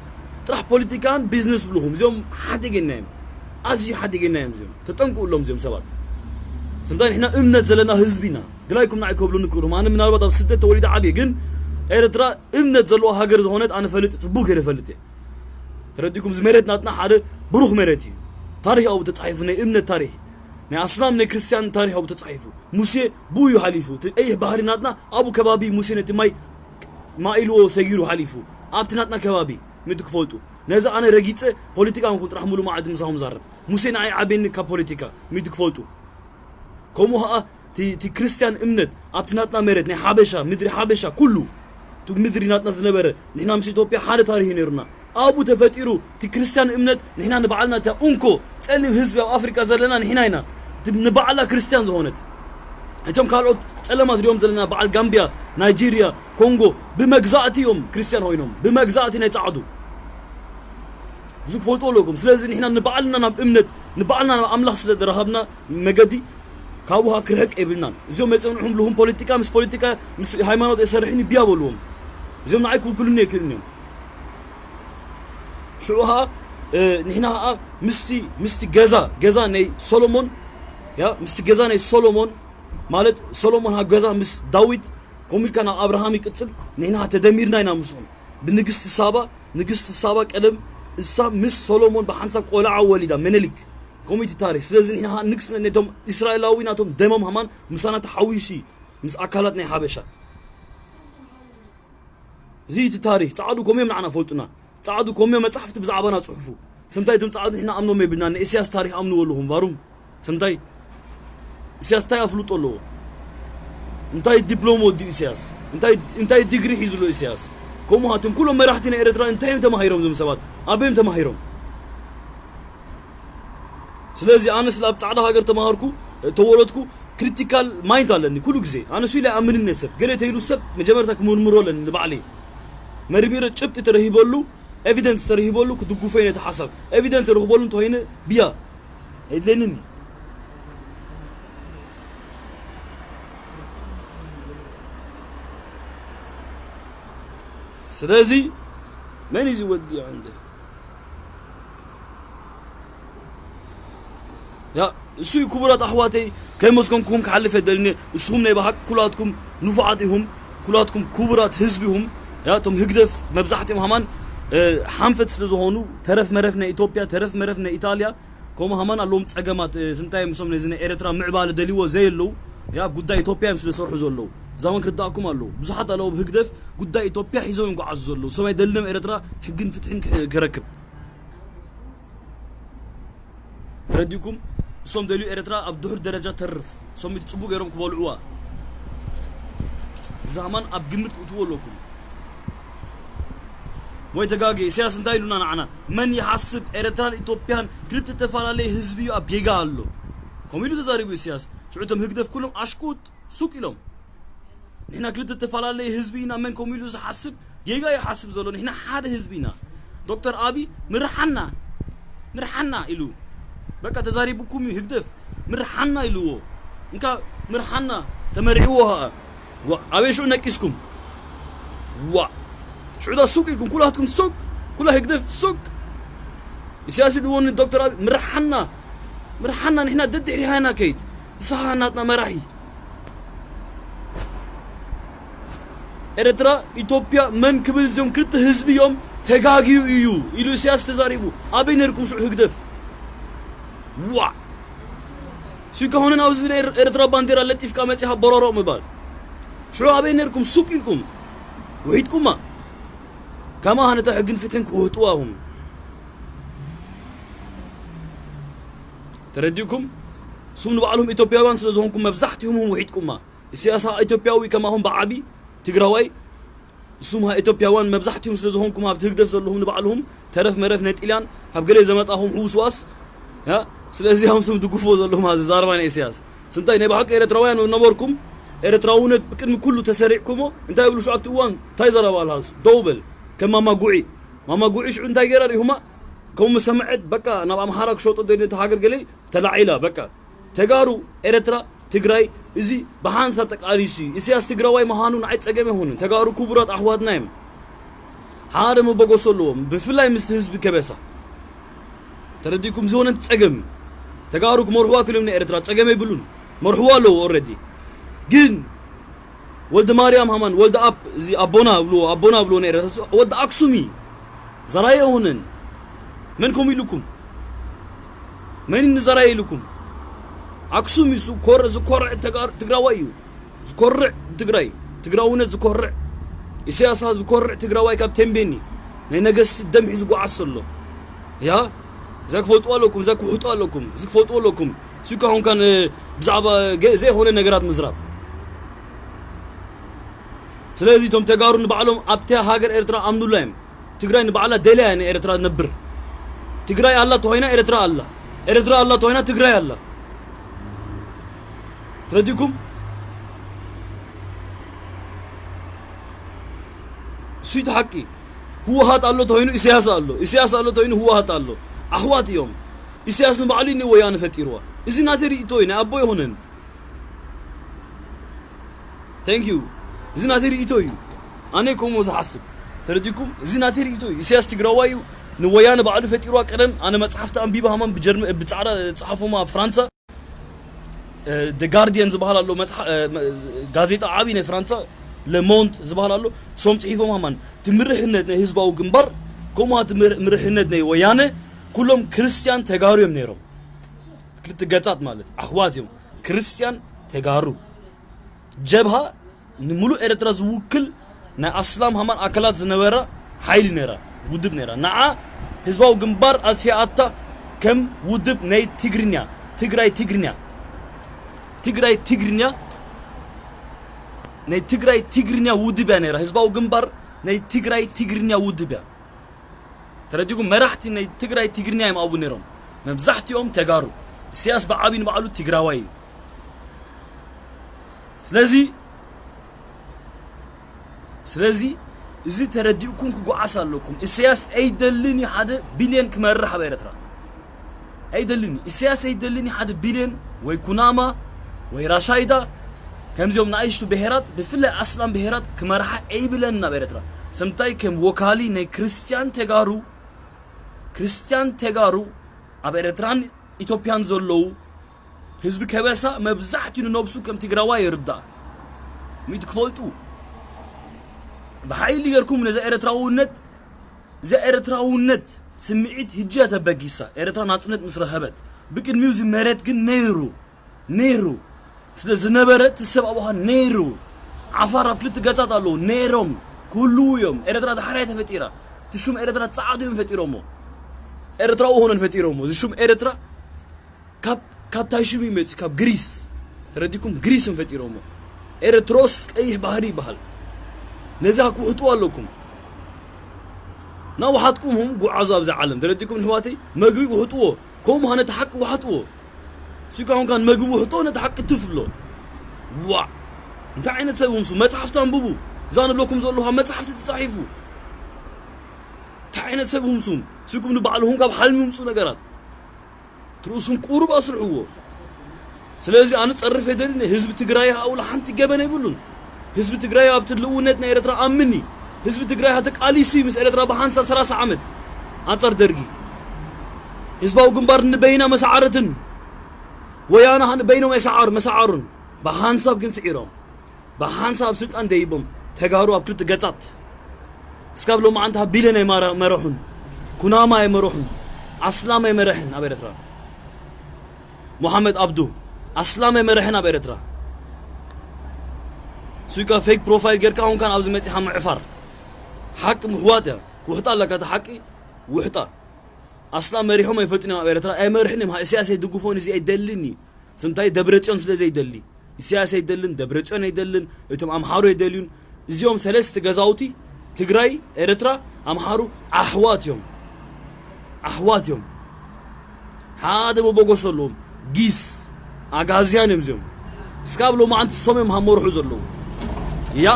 ጥራሕ ፖለቲካን ቢዝነስ ብልኹም። እዚኦም ሓደገኛ እዮም። ኣዝዩ ሓደገኛ እዮም እዚኦም። ተጠንቅቑሎም እዚኦም ሰባት። ስምታይ ንሕና እምነት ዘለና ህዝቢ ኢና። ግናይኩም ንዓይ ክብሉኒ ክብሉም። ኣነ ምናልባት ኣብ ስደት ተወሊደ ዓብየ፣ ግን ኤርትራ እምነት ዘለዋ ሃገር ዝኾነት ኣነ ፈልጥ፣ ጽቡቅ ገይረ ፈልጥ እየ። ተረዲኩም፣ እዚ መሬት ናትና ሓደ ብሩኽ መሬት እዩ። ታሪኽ ኣብኡ ተጻሒፉ፣ ናይ እምነት ታሪኽ፣ ናይ ኣስላም ናይ ክርስትያን ታሪኽ ኣብኡ ተጻሒፉ። ሙሴ ብኡ እዩ ሓሊፉ። እቲ ቀይሕ ባህሪ ናትና ኣብኡ ከባቢ ሙሴ ነቲ ማይ ማኢልዎ ሰጊሩ ሓሊፉ። ኣብቲ ናትና ከባቢ ምእንቲ ክፈልጡ። ነዚ ኣነ ረጊጸ ፖለቲካ እንኩን ጥራሕ ሙሉ መዓልቲ ምሳኹም ዛረብ። ሙሴ ንዓይ ዓብየኒ ካብ ፖለቲካ ምእንቲ ክፈልጡ። ከምኡ ኸዓ እቲ፣ እቲ ክርስትያን እምነት ኣብቲ ናትና መሬት ናይ ሓበሻ፣ ምድሪ ሓበሻ ኩሉ፣ እቲ ምድሪ ናትና ዝነበረ፣ ንሕና ምስ ኢትዮጵያ ሓደ ታሪኽ እዩ ነይሩና። ኣብኡ ተፈጢሩ እቲ ክርስትያን እምነት፣ ንሕና ንባዕልና እታ እንኮ ጸሊም ህዝቢ ኣብ ኣፍሪቃ ዘለና ንሕና ኢና። እቲ ንባዕላ ክርስትያን ዝኾነት። እቶም ካልኦት ጸለማት ሪኦም ዘለና በዓል ጋምቢያ፣ ናይጄርያ፣ ኮንጎ ብመግዛእቲ እዮም ክርስትያን ኮይኖም። ብመግዛእቲ ናይ ጻዕዱ። እዚ ክፈልጡ ኣለኩም። ስለዚ ንሕና ንባዕልና ናብ እምነት፣ ንባዕልና ናብ ኣምላኽ ስለ ዝረኸብና መገዲ ካብኡ ክርሕቅ የብልናን። እዚኦም የጸንሑም ልኹም ፖለቲካ ምስ ፖለቲካ፣ ምስ ሃይማኖት ኣይሰርሕን እዩ ብያ በልዎም። እዚኦም ንዓይ ክውክሉኒ ኣይክእልን እዮም። ሽዑ ኸዓ፣ እ፣ ንሕና ኸዓ ምስቲ፣ ምስቲ ገዛ፣ ገዛ ናይ ሶሎሞን፣ ያ፣ ምስቲ ገዛ ናይ ሶሎሞን፣ ማለት ሶሎሞን ኸዓ ገዛ ምስ ዳዊት፣ ከምኡ ኢልካ ናብ ኣብርሃም ይቅጽል፣ ንሕና ኸዓ ተደሚርና ኢና ምስኦም። ብንግስቲ ሳባ፣ ንግስቲ ሳባ ቀደም እሳ ምስ ሶሎሞን ብሓንሳብ ቆልዓ ወሊዳ፣ መነሊክ። ከምኡ እቲ ታሪኽ። ስለዚ ንሕና ኸዓ ንግስነት ነቶም እስራኤላዊ ናቶም ደሞም ኸማን ምሳና ተሓዊሱ እዩ፣ ምስ ኣካላት ናይ ሓበሻ። እዚ እቲ ታሪኽ። ጻዕዱ ከምኡ እዮም ንዓና ፈልጡና። ጻዕዱ ከምኡ እዮም መጻሕፍቲ ብዛዕባና ጽሑፉ። ስምታይ እቶም ጻዕዱ ንሕና ኣምኖም የብልና፣ ንእስያስ ታሪኽ ኣምንዎ ኣለኹም፣ ባሩም። ስምታይ እስያስ እንታይ ኣፍልጦ ኣለዎ? እንታይ ዲፕሎም ወዲኡ እስያስ? እንታይ፣ እንታይ ዲግሪ ሒዙ ኣሎ እስያስ? ከምኡ ሃቶም ኩሎም መራሕቲ ናይ ኤርትራ እንታይ እዮም ተማሂሮም እዞም ሰባት? ኣበይ እዮም ተማሂሮም? ስለዚ ኣነ ስለ ኣብ ጻዕዳ ሃገር ተማሃርኩ፣ ተወለድኩ፣ ክሪቲካል ማይንድ ኣለኒ ኩሉ ግዜ። ኣነ ስኢለ ኣይኣምንን እየ ሰብ። ገለ ተይሉ ሰብ መጀመርታ ክምርምሮ ኣለኒ ንባዕለይ። መርሚረ ጭብጢ ተረሂበሉ፣ ኤቪደንስ ተረሂበሉ ክድግፎ እየ ነቲ ሓሳብ። ኤቪደንስ ረኽበሉ እንተኾይነ ብያ የድለንን እዩ። ስለዚ መን እዩ ዝወዲ ዓንደ? ያ፣ እሱ እዩ ክቡራት ኣሕዋተይ፣ ከይመስገንኩም ክሓልፍ የደልኒ። እስኹም ናይ ብሓቂ ኩላትኩም ንፉዓት ኢኹም፣ ኩላትኩም ክቡራት ህዝቢ ኢኹም። ያ፣ እቶም ህግደፍ መብዛሕትኦም ሃማን፣ እ፣ ሓንፈት ስለ ዝኾኑ፣ ተረፍ መረፍ ናይ ኢትዮጵያ፣ ተረፍ መረፍ ናይ ኢጣልያ፣ ከምኡ ሃማን ኣለዎም ጸገማት፣ እ፣ ስንታይ ምሶም ነዚ ናይ ኤርትራ ምዕባለ ደልይዎ ዘየለዉ፣ ያ፣ ኣብ ጉዳይ ኢትዮጵያ እዮም ስለ ዝሰርሑ ዘለዉ። እዛ እውን ክርዳእኩም ኣለዉ። ብዙሓት ኣለዉ ኣብ ህግደፍ ጉዳይ ኢትዮጵያ ሒዞም ይጓዓዙ ዘለዉ። ሰማይ ደልድም ኤርትራ ሕግን ፍትሕን ክሕ-፣ ክረክብ። ተረዲእኩም? እሶም ደልዩ ኤርትራ ኣብ ድሑር ደረጃ ተርፍ። እሶም እቲ ጽቡቅ ገይሮም ክበልዕዋ። እዚ ሃማን ኣብ ግምት ክትእትዎ ኣለኩም። ወይ ተጋጊ፣ ኢሳያስ እንታይ ኢሉና ንዓና? መን ይሓስብ? ኤርትራን ኢትዮጵያን ክልተ ዝተፈላለየ ህዝቢ እዩ፣ ኣብ ጌጋ ኣሎ። ከምኡ ኢሉ ተዛሪቡ ኢሳያስ። ሽዑ እቶም ህግደፍ ኩሎም ኣሽቁጥ ሱቅ ኢሎም። ንሕና ክልተ ዝተፈላለየ ህዝቢ ኢና፣ መን ከምኡ ኢሉ ዝሓስብ ጌጋ ይሓስብ ዘሎ፣ ንሕና ሓደ ህዝቢ ኢና። ዶክተር ኣቢ ምርሓና፣ ምርሓና ኢሉ። በቃ ተዛሪቡኩም እዩ ህግደፍ። ምርሓና ኢልዎ። እንካ ምርሓና ተመሪዕዎ ኸኣ። ዋ ኣበይ ሽዑ ነቂስኩም? ዋ ሽዑ ዳ ሱቅ ኢልኩም ኩላትኩም ሱቅ፣ ኩላ ህግደፍ ሱቅ። ኢሳያስ ድወኒ ዶክተር ኣቢ ምርሓና፣ ምርሓና፣ ንሕና ደድሕሪኻ ኢና ከይድ። ንስኻ ናትና መራሒ። ኤርትራ ኢትዮጵያ መን ክብል እዚኦም ክልተ ህዝቢ እዮም ተጋግዩ እዩ ኢሉ ኢሳያስ ተዛሪቡ። ኣበይ ነርኩም ሽዑ ህግደፍ? ዋ ሱይ ከሆነን ኣብዚ ናይ ኤርትራ ባንዴራ ለጢፍካ መጺኻ ቦሮሮ ምባል። ሽዑ ኣበይ ነርኩም ሱቅ ኢልኩም ውሒጥኩማ። ከማ ሃነታ ሕግን ፍትሕን ክውህጥዋ ሁም ተረዲእኩም። እሱም ንባዕሎም ኢትዮጵያውያን ስለ ዝኾንኩም መብዛሕትኦም ውሒጥኩማ። ኢሳያስ ኢትዮጵያዊ ከማኹም ብዓቢ ትግራዋይ እሱም ኢትዮጵያውያን መብዛሕትኦም ስለ ዝኾንኩም ኣብቲ ህግደፍ ዘለኹም ንባዕልኹም ተረፍ መረፍ ናይ ጢልያን ካብ ገለ ዘመጻኹም ሕውስዋስ ያ ስለዚ ኣምሱም ድግፍዎ ዘለኹም ኣብዚ ዛረባ ናይ ኢሳያስ ስምታይ ናይ ብሓቂ ኤርትራውያን ነበርኩም። ኤርትራውነት ብቅድሚ ኩሉ ተሰሪዕኩሞ እንታይ ይብሉ ሽዑ ኣብቲ እዋን እንታይ ዘረባ ኣልሃስ ደው በል ከም ማማ ጉዒ ማማ ጉዒ ሽዑ እንታይ ገይራ ሪሁማ ከም ሰምዐት በቃ ናብ ኣምሓራ ክሸጦ ደሊ ተሃገር ገለ ተላዒላ በቃ ተጋሩ ኤርትራ ትግራይ እዚ ብሓንሳብ ጠቃሊሱ እዩ። ኢሳያስ ትግራዋይ ምዃኑ ንዓይ ጸገም ኣይሆንን። ተጋሩ ክቡራት ኣሕዋትና እዮም። ሓደ መበገሶ ኣለዎም ብፍላይ ምስቲ ህዝቢ ከበሳ ተረዲኩም ዝኾነ ጸገም ተጋሩ ክመርሕዋ ክልም ንኤርትራ ጸገም ኣይብሉን መርሕዋ ኣለዉ ኦረዲ ግን ወልደ ማርያም ሃማን ወልደ ኣብ እዚ ኣቦና ብልዎ ኣቦና ብልዎ ነረ ወልደ ኣክሱሚ ዘራይ ሆነን መን ኮም ኢሉኩም መን ንዘራይ ኢሉኩም ኣክሱም ይሱ ኮር ዝኮርዕ ትግራዋይ እዩ ዝኮርዕ ትግራይ ትግራውነት ዝኮርዕ ኢሳያሳ ዝኮርዕ ትግራዋይ ካብ ቴምቤኒ ናይ ነገስቲ ደም ሒዙ ጓዓስ ዘሎ ያ እዛ ክፈልጡ ኣለኩም እዛ ክውሕጡ ኣለኩም እዚ ክፈልጡ ኣለኩም እሱ ከሆንካን ብዛዕባ ዘይሆነ ነገራት ምዝራብ ስለዚ እቶም ተጋሩ ንባዕሎም ኣብቲ ሃገር ኤርትራ ኣምኑላ እዮም ትግራይ ንባዕላ ደልያ እያ ንኤርትራ ነብር ትግራይ ኣላ ተኾይና ኤርትራ ኣላ ኤርትራ ኣላ ተኾይና ትግራይ ኣላ ተረዲኩም እሱይ ተሓቂ ህወሃት ኣሎ ተኾይኑ ኢሳያስ ኣሎ ኢሳያስ ኣሎ ተኾይኑ ህወሃት ኣሎ ኣሕዋት እዮም ኢሳያስ ንባዕሉ እዩ ንወያነ ፈጢርዋ እዚ ናተይ ርእቶ እዩ ናይ ኣቦ ይኹንን Thank you እዚ ናተይ ርእቶ እዩ ኣነ ከምኡ ዝሓስብ ተረዲኩም እዚ ናተይ ርእቶ እዩ ኢሳያስ ትግራዋይ እዩ ንወያነ ባዕሉ ፈጢርዋ ቀደም ኣነ መጽሓፍቲ ኣንቢባ ሃማን ብጀርመ ብጻዕዳ ጸሓፎማ ኣብ ፍራንሳ ጋርዲያን ዝበሃል ኣሎ ጋዜጣ ዓብዪ ናይ ፍራንሳ ለሞንት ዝበሃል ኣሎ ሶም ፅሒፎም ሃማን ትምርሕነት ናይ ህዝባዊ ግንባር ከምኡ ምርሕነት ናይ ወያነ ኩሎም ክርስትያን ተጋሩ እዮም ነይሮም ክልተ ገጻት ማለት ኣሕዋት እዮም ክርስትያን ተጋሩ ጀብሃ ንምሉእ ኤርትራ ዝውክል ናይ ኣስላም ሃማን ኣካላት ዝነበረ ሓይሊ ነራ ውድብ ነራ ንዓ ህዝባዊ ግንባር ኣጥፊኣታ ከም ውድብ ናይ ትግርኛ ትግራይ ትግርኛ ትግራይ ትግርኛ ናይ ትግራይ ትግርኛ ውድብ እያ ነራ ህዝባዊ ግንባር ናይ ትግራይ ትግርኛ ውድብ እያ ተረዲጉ መራሕቲ ናይ ትግራይ ትግርኛ እዮም ኣብኡ ነሮም መብዛሕትኦም ተጋሩ ኢሳያስ ብዓቢ ንባዕሉ ትግራዋይ እዩ ስለዚ ስለዚ እዚ ተረዲእኩም ክጓዓስ ኣለኩም ኢሳያስ ኣይደልን እዩ ሓደ ቢልዮን ክመርሕ ኣብ ኤርትራ ኣይደልን እዩ ኢሳያስ ኣይደልን እዩ ሓደ ቢልዮን ወይ ኩናማ ወይ ራሻይዳ ከምዚኦም ንኣይሽቱ ብሄራት ብፍላይ ኣስላም ብሄራት ክመርሓ ኣይብለን ናብ ኤርትራ ሰምታይ ከም ወካሊ ናይ ክርስትያን ተጋሩ ክርስትያን ተጋሩ ኣብ ኤርትራን ኢትዮጵያን ዘለዉ ህዝቢ ከበሳ መብዛሕትኡ ንነብሱ ከም ትግራዋይ ይርዳእ ሚእቲ ክፈልጡ ብሓይሊ ገርኩም ነዛ ኤርትራውነት እዛ ኤርትራውነት ስምዒት ህጂ ተበጊሳ ኤርትራ ናጽነት ምስ ረኸበት ብቅድሚው እዚ መሬት ግን ነይሩ ነይሩ ስለ ዝነበረ እቲ ሰብ ኣብኻ ነይሩ ዓፋር ኣብ ክልተ ገጻት ኣለዉ ነይሮም ክህልዉ እዮም ኤርትራ ዳሕራይ ተፈጢራ እቲ ሹም ኤርትራ ጻዕዱ እዮም ፈጢሮሞ ኤርትራዊ ሆነን ፈጢሮሞ እዚ ሹም ኤርትራ ካብ ካብ ታይ ሽም ይመጽ ካብ ግሪስ ተረዲኩም ግሪስን ፈጢሮሞ ኤርትሮስ ቀይሕ ባህሪ ይበሃል ነዚ ክውሕጥዎ ኣለኩም ናውሓትኩም ሁም ጉዓዙ ኣብዚ ዓለም ተረዲኩም ንሕዋተይ መግቢ ውሕጥዎ ከምኡ ሃነ ተሓቂ ውሓጥዎ ስጋውን ካን መግቢ ውሕጦ ነቲ ሓቂ ትፍ ብሎ ዋ እንታይ ዓይነት ሰብ ሁምሱ መጽሓፍቲ ኣንብቡ እዛ ንብለኩም ዘለኹ ኣብ መጽሓፍቲ ተጻሒፉ እንታይ ዓይነት ሰብ ሁምሱም ስኩም ንባዕልኹም ካብ ሓልሚ ምምፁ ነገራት ትርእሱም ቁሩብ ኣስርሕዎ ስለዚ ኣነ ጸርፍ የደልን ህዝቢ ትግራይ ሃውላ ሓንቲ ገበን የብሉን ህዝቢ ትግራይ ኣብቲ ልውነት ናይ ኤርትራ ኣምን እዩ። ህዝቢ ትግራይ ሃ ተቃሊሱ እዩ ምስ ኤርትራ ብሓንሳብ ሰላሳ ዓመት ኣንጻር ደርጊ። ህዝባዊ ግንባር ንበይና መሰዓርትን ወያነ ሃ ንበይኖም ኣይሰዓር መሰዓሩን ብሓንሳብ ግን ስዒሮም። ብሓንሳብ ስልጣን ደይቦም ተጋሩ ኣብ ክልተ ገጻት እስካብ ሎማዓንቲ ሃ ቢለን ኣይመረሑን። ኩናማ ኣይመረሑን። ኣስላም ኣይመረሕን ኣብ ኤርትራ። ሙሓመድ ኣብዱ ኣስላም ኣይመረሕን ኣብ ኤርትራ። ሱይካ ፌክ ፕሮፋይል ጌርካ ኣሁን ካን ኣብዚ መጺኻ ምዕፋር። ሓቂ ምሕዋጥ እያ። ውሕጣ ኣለካ፣ እቲ ሓቂ ውሕጣ። ኣስላም መሪሖም ኣይፈልጡን እዮም ኣብ ኤርትራ። ኣይመርሕን እዮም። ኢሳያስ ኣይድግፎን፣ እዚ ኣይደልን እዩ። ስንታይ? ደብረጽዮን ስለ ዘይደሊ። ኢሳያስ ኣይደልን፣ ደብረጽዮን ኣይደልን፣ እቶም ኣምሓሩ ኣይደልዩን። እዚኦም ሰለስተ ገዛውቲ፣ ትግራይ፣ ኤርትራ፣ ኣምሓሩ፣ ኣሕዋት እዮም። ኣሕዋት እዮም። ሓደ መበገሶ ኣለዎም። ጊስ ኣጋዝያን እዮም እዚኦም። እስካብ ሎማዓንቲ እሶም እዮም ሃመርሑ ዘለዉ። ያ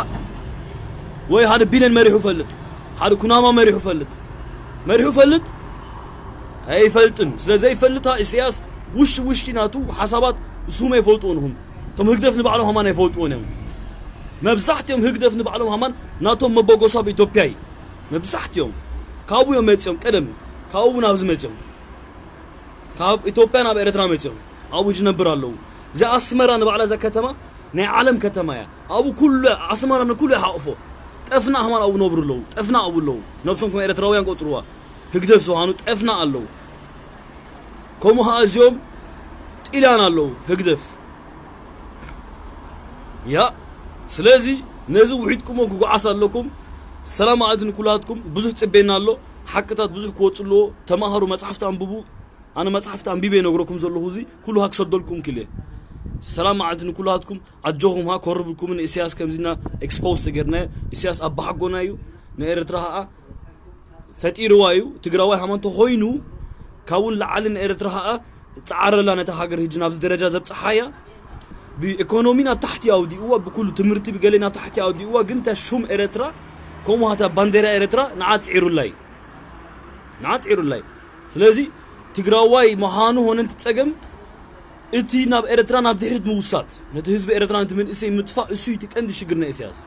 ወይ ሓደ ቢለን መሪሑ ፈልጥ፣ ሓደ ኩናማ መሪሑ ፈልጥ፣ መሪሑ ፈልጥ ኣይፈልጥን። ስለ ዘይፈልጣ ኢሳያስ ውሽጢ ውሽጢ ናቱ ሓሳባት እሱም ኣይፈልጥዎን። እኹም እቶም ህግደፍ ንባዕሎም ሃማን ኣይፈልጥዎን እዮም። መብዛሕትኦም ህግደፍ ንባዕሎም ሃማን ናቶም መበገሶ ኣብ ኢትዮጵያ እዩ። መብዛሕትኦም ካብኡ እዮም መጺኦም። ቀደም ካብኡ ናብዚ መጺኦም። ካብ ኢትዮጵያ ናብ ኤርትራ መጺኦም ኣብኡ ዝነብር ኣለዉ። እዛ ኣስመራ ንባዕላ እዛ ከተማ ናይ ዓለም ከተማ እያ። ኣብኡ ኩሉ ኣስመራ ንኩሉ ይሓቕፎ። ጠፍና ሃማን ኣብኡ ነብሩ ኣለዉ። ጠፍና ኣብኡ ኣለዉ። ነብሶም ከም ኤርትራውያን ቆጽርዋ። ህግደፍ ዝኾኑ ጠፍና ኣለዉ። ከምኡ ኸኣ እዚኦም ጢልያን ኣለዉ። ህግደፍ ያ ስለዚ ነዚ ውሒጥኩሞ ክጓዓስ ኣለኩም። ሰላም መዓልቲ ንኩላትኩም። ብዙሕ ጽቤና ኣሎ። ሓቅታት ብዙሕ ክወጽ ኣለዎ። ተማሃሩ፣ መጽሓፍቲ ኣንብቡ። ኣነ መጽሓፍቲ ኣንቢበ ይነግረኩም ዘለኹ፣ እዚ ኩሉ ሃ ክሰደልኩም ክልየ። ሰላም መዓልቲ ንኩላትኩም። ኣጆኹም ሃ ኮርብልኩምን ኢሳያስ ከምዚና ኤክስፖዝ ተገርና። ኢሳያስ ኣባሓጎና እዩ። ንኤርትራ ኸኣ ፈጢርዋ እዩ። ትግራዋይ ሃማንቶ ኮይኑ ካብኡ ንላዕሊ ንኤርትራ ኸኣ ጻዓረላ ነታ ሃገር ህጂ ናብዚ ደረጃ ዘብጽሓያ። ብኢኮኖሚ ናብ ታሕቲ ኣውዲእዋ፣ ብኩሉ ትምህርቲ ብገለ ናብ ታሕቲ ኣውዲእዋ። ግን እታ ሹም ኤርትራ ከምኡ ሃታ ባንዴራ ኤርትራ ንዓ ጽዒሩላ እዩ። ንዓ ጽዒሩላ እዩ። ስለዚ ትግራዋይ ምዃኑ ሆነ እቲ ጸገም እቲ ናብ ኤርትራ ናብ ድሕሪት ምውሳድ፣ ነቲ ህዝቢ ኤርትራ ነቲ መንእሰይ ምጥፋእ፣ እሱ እዩ እቲ ቀንዲ ሽግር ናይ ኢሳያስ።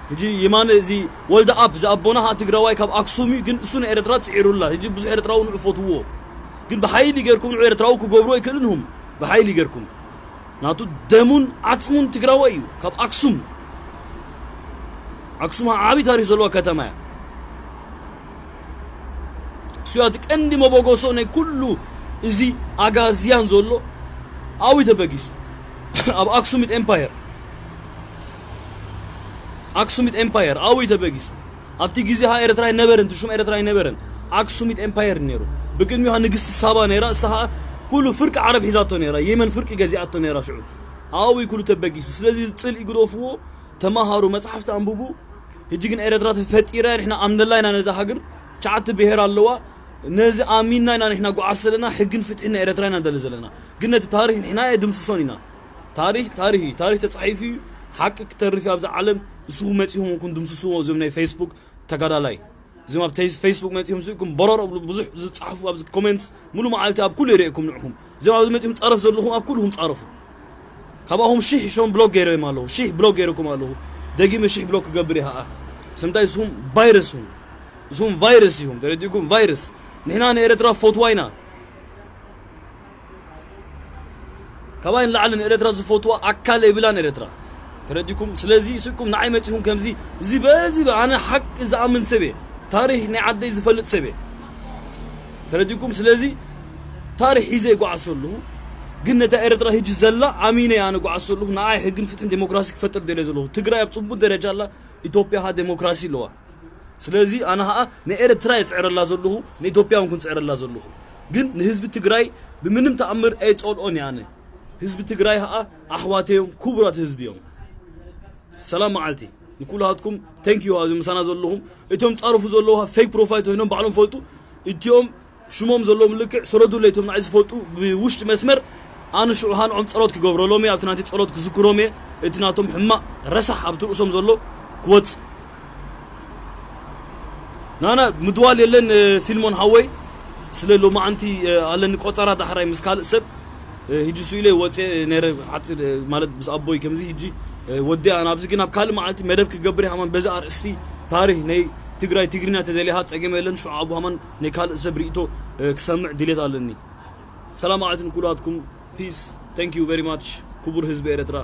ሕጂ የማነ እዚ ወልደ ኣብ ዝኣቦና ኸዓ ትግራዋይ ካብ ኣክሱም እዩ፣ ግን እሱ ንኤርትራ ጽዒሩላ። ሕጂ ብዙሕ ኤርትራዊ ንዑ ፈትዎ። ግን ብሓይሊ ጌርኩም ንዑ ኤርትራዊ ክገብሩ ኣይክእልን። ሁም ብሓይሊ ጌርኩም ናቱ ደሙን ዓጽሙን ትግራዋይ እዩ። ካብ ኣክሱም፣ ኣክሱም ዓቢ ታሪኽ ዘለዋ ከተማ እያ። እሱ እቲ ቀንዲ መበገሶ ናይ ኩሉ እዚ ኣጋዝያን ዘሎ ኣብይ ተበጊሱ? ኣብ ኣክሱሚት ኤምፓየር። ኣክሱሚት ኤምፓየር ኣብይ ተበጊሱ? ኣብቲ ግዜ ኸዓ ኤርትራ ኣይነበረን፣ ትሹም ኤርትራ ኣይነበረን። ኣክሱሚት ኤምፓየር ነይሩ። ብቅድሚኡ ኸዓ ንግስቲ ሳባ ነይራ፣ እሳ ኸዓ ኩሉ ፍርቂ ዓረብ ሒዛቶ ነይራ፣ የመን ፍርቂ ገዚኣቶ ነይራ ሽዑ። ኣብይ ኩሉ ተበጊሱ? ስለዚ ጽልኢ ግደፍዎ፣ ተማሃሩ፣ መጽሓፍቲ ኣንብቡ። ሕጂ ግን ኤርትራ ተፈጢራ፣ ንሕና ኣምነላ ኢና ነዛ ሃገር። ትሽዓተ ብሄር ኣለዋ። ነዚ ኣሚንና ኢና ንሕና ጓዓዝ ዘለና፣ ሕግን ፍትሕን ናይ ኤርትራ ኢና ንደሊ ዘለና። ግን ነቲ ታሪኽ ንሕና የድምስሶን ኢና። ታሪኽ ታሪኽ እዩ። ታሪኽ ተጻሒፉ እዩ። ሓቂ ክተርፍ እዩ ኣብዛ ዓለም። ንስኹም መጺኹም እውን ድምስስዎ፣ እዞም ናይ ፌስቡክ ተጋዳላይ። እዞም ኣብ ቴስ-፣ ፌስቡክ መጺኹም ስኢኩም በረር እብሉ ብዙሕ ዝጻሕፉ ኣብዚ ኮሜንትስ ሙሉ መዓልቲ ኣብ ኩሉ ይርእየኩም ንዕኹም። እዞም ኣብዚ መጺኹም ጻረፍ ዘለኹም ኣብ ኩልኹም ጻረፉ። ካባኹም ሽሕ ሸም ብሎክ ገይረዮም ኣለኹ። ሽሕ ብሎክ ገይረኩም ኣለኹ። ደጊመ ሽሕ ብሎክ ክገብር እየ ኸኣ። ስምታይ ንስኹም ቫይረስ ኢኹም። ንስኹም ቫይረስ ኢኹም። ተረዲእኩም? ቫይረስ። ንሕና ንኤርትራ ፈትዋ ኢና። ካባይ ንላዕሊ ንኤርትራ ዝፈትዋ ኣካል የብላን ኤርትራ። ተረዲኩም? ስለዚ ስኩም ንዓይ መጺኹም ከምዚ፣ እዚ በዚ በ-፣ ኣነ ሓቂ ዝኣምን ሰብ እየ። ታሪኽ ናይ ዓደይ ዝፈልጥ ሰብ እየ። ተረዲኩም? ስለዚ ታሪኽ ሒዘ ይጓዓዝ ኣለኹ። ግን ነታ ኤርትራ ሕጂ ዘላ ኣሚነ እየ ኣነ ጓዓዝ ኣለኹ። ንዓይ ሕግን ፍትሕን ዴሞክራሲ ክፈጥር ደልየ ዘለኹ። ትግራይ ኣብ ጽቡቅ ደረጃ ኣላ። ኢትዮጵያ ኸኣ ዴሞክራሲ ኣለዋ። ስለዚ ኣነ ኸኣ ንኤርትራ እየ ዝጽዕረላ ዘለኹ፣ ንኢትዮጵያ እውን ክጽዕረላ ዘለኹ። ግን ንህዝቢ ትግራይ ብምንም ተኣምር ኣይጸልኦን እየ ኣነ። ህዝቢ ትግራይ ኸኣ ኣሕዋተይ እዮም፣ ክቡራት ህዝቢ እዮም። ሰላም መዓልቲ ንኩላትኩም። Thank you ኣብዚ ምሳና ዘለኹም። እቶም ጻረፉ ዘለዉ ፌክ ፕሮፋይል ኮይኖም ባዕሎም ፈልጡ። እቲኦም ሽሞም ዘለዎም ልክዕ ሰረዱለይ፣ እቶም ንዓይ ዝፈልጡ ብውሽጢ መስመር። ኣነ ሽዑ ኸኣ ንዖም ጸሎት ክገብረሎም እየ፣ ኣብቲ ናተይ ጸሎት ክዝክሮም እየ። እቲ ናቶም ሕማቕ ረሳሕ ኣብቲ ርእሶም ዘሎ ክወጽእ። ናና ምድዋል የለን፣ እ፣ ፊልሞን ሓወይ፣ ስለ ሎማዓንቲ፣ እ፣ ኣለኒ ቆጸራ ዳሕራይ ምስ ካልእ ሰብ። ሕጂ ስኢለ ወፅየ ነረ ሓፂር ማለት ምስ ኣቦይ ከምዚ ሕጂ ወዲኣ ናብዚ ግን ኣብ ካልእ መዓልቲ መደብ ክገብር ሃማን በዚ ኣርእስቲ ታሪክ ናይ ትግራይ ትግርኛ ተደሊኻ ፀገም የለን ሽዑ ኣቡ ሃማን ናይ ካልእ ሰብ ርእቶ ክሰምዕ ድሌት ኣለኒ። ሰላም ኣትን ኩላትኩም peace thank you very much ክቡር ህዝቢ ኤርትራ።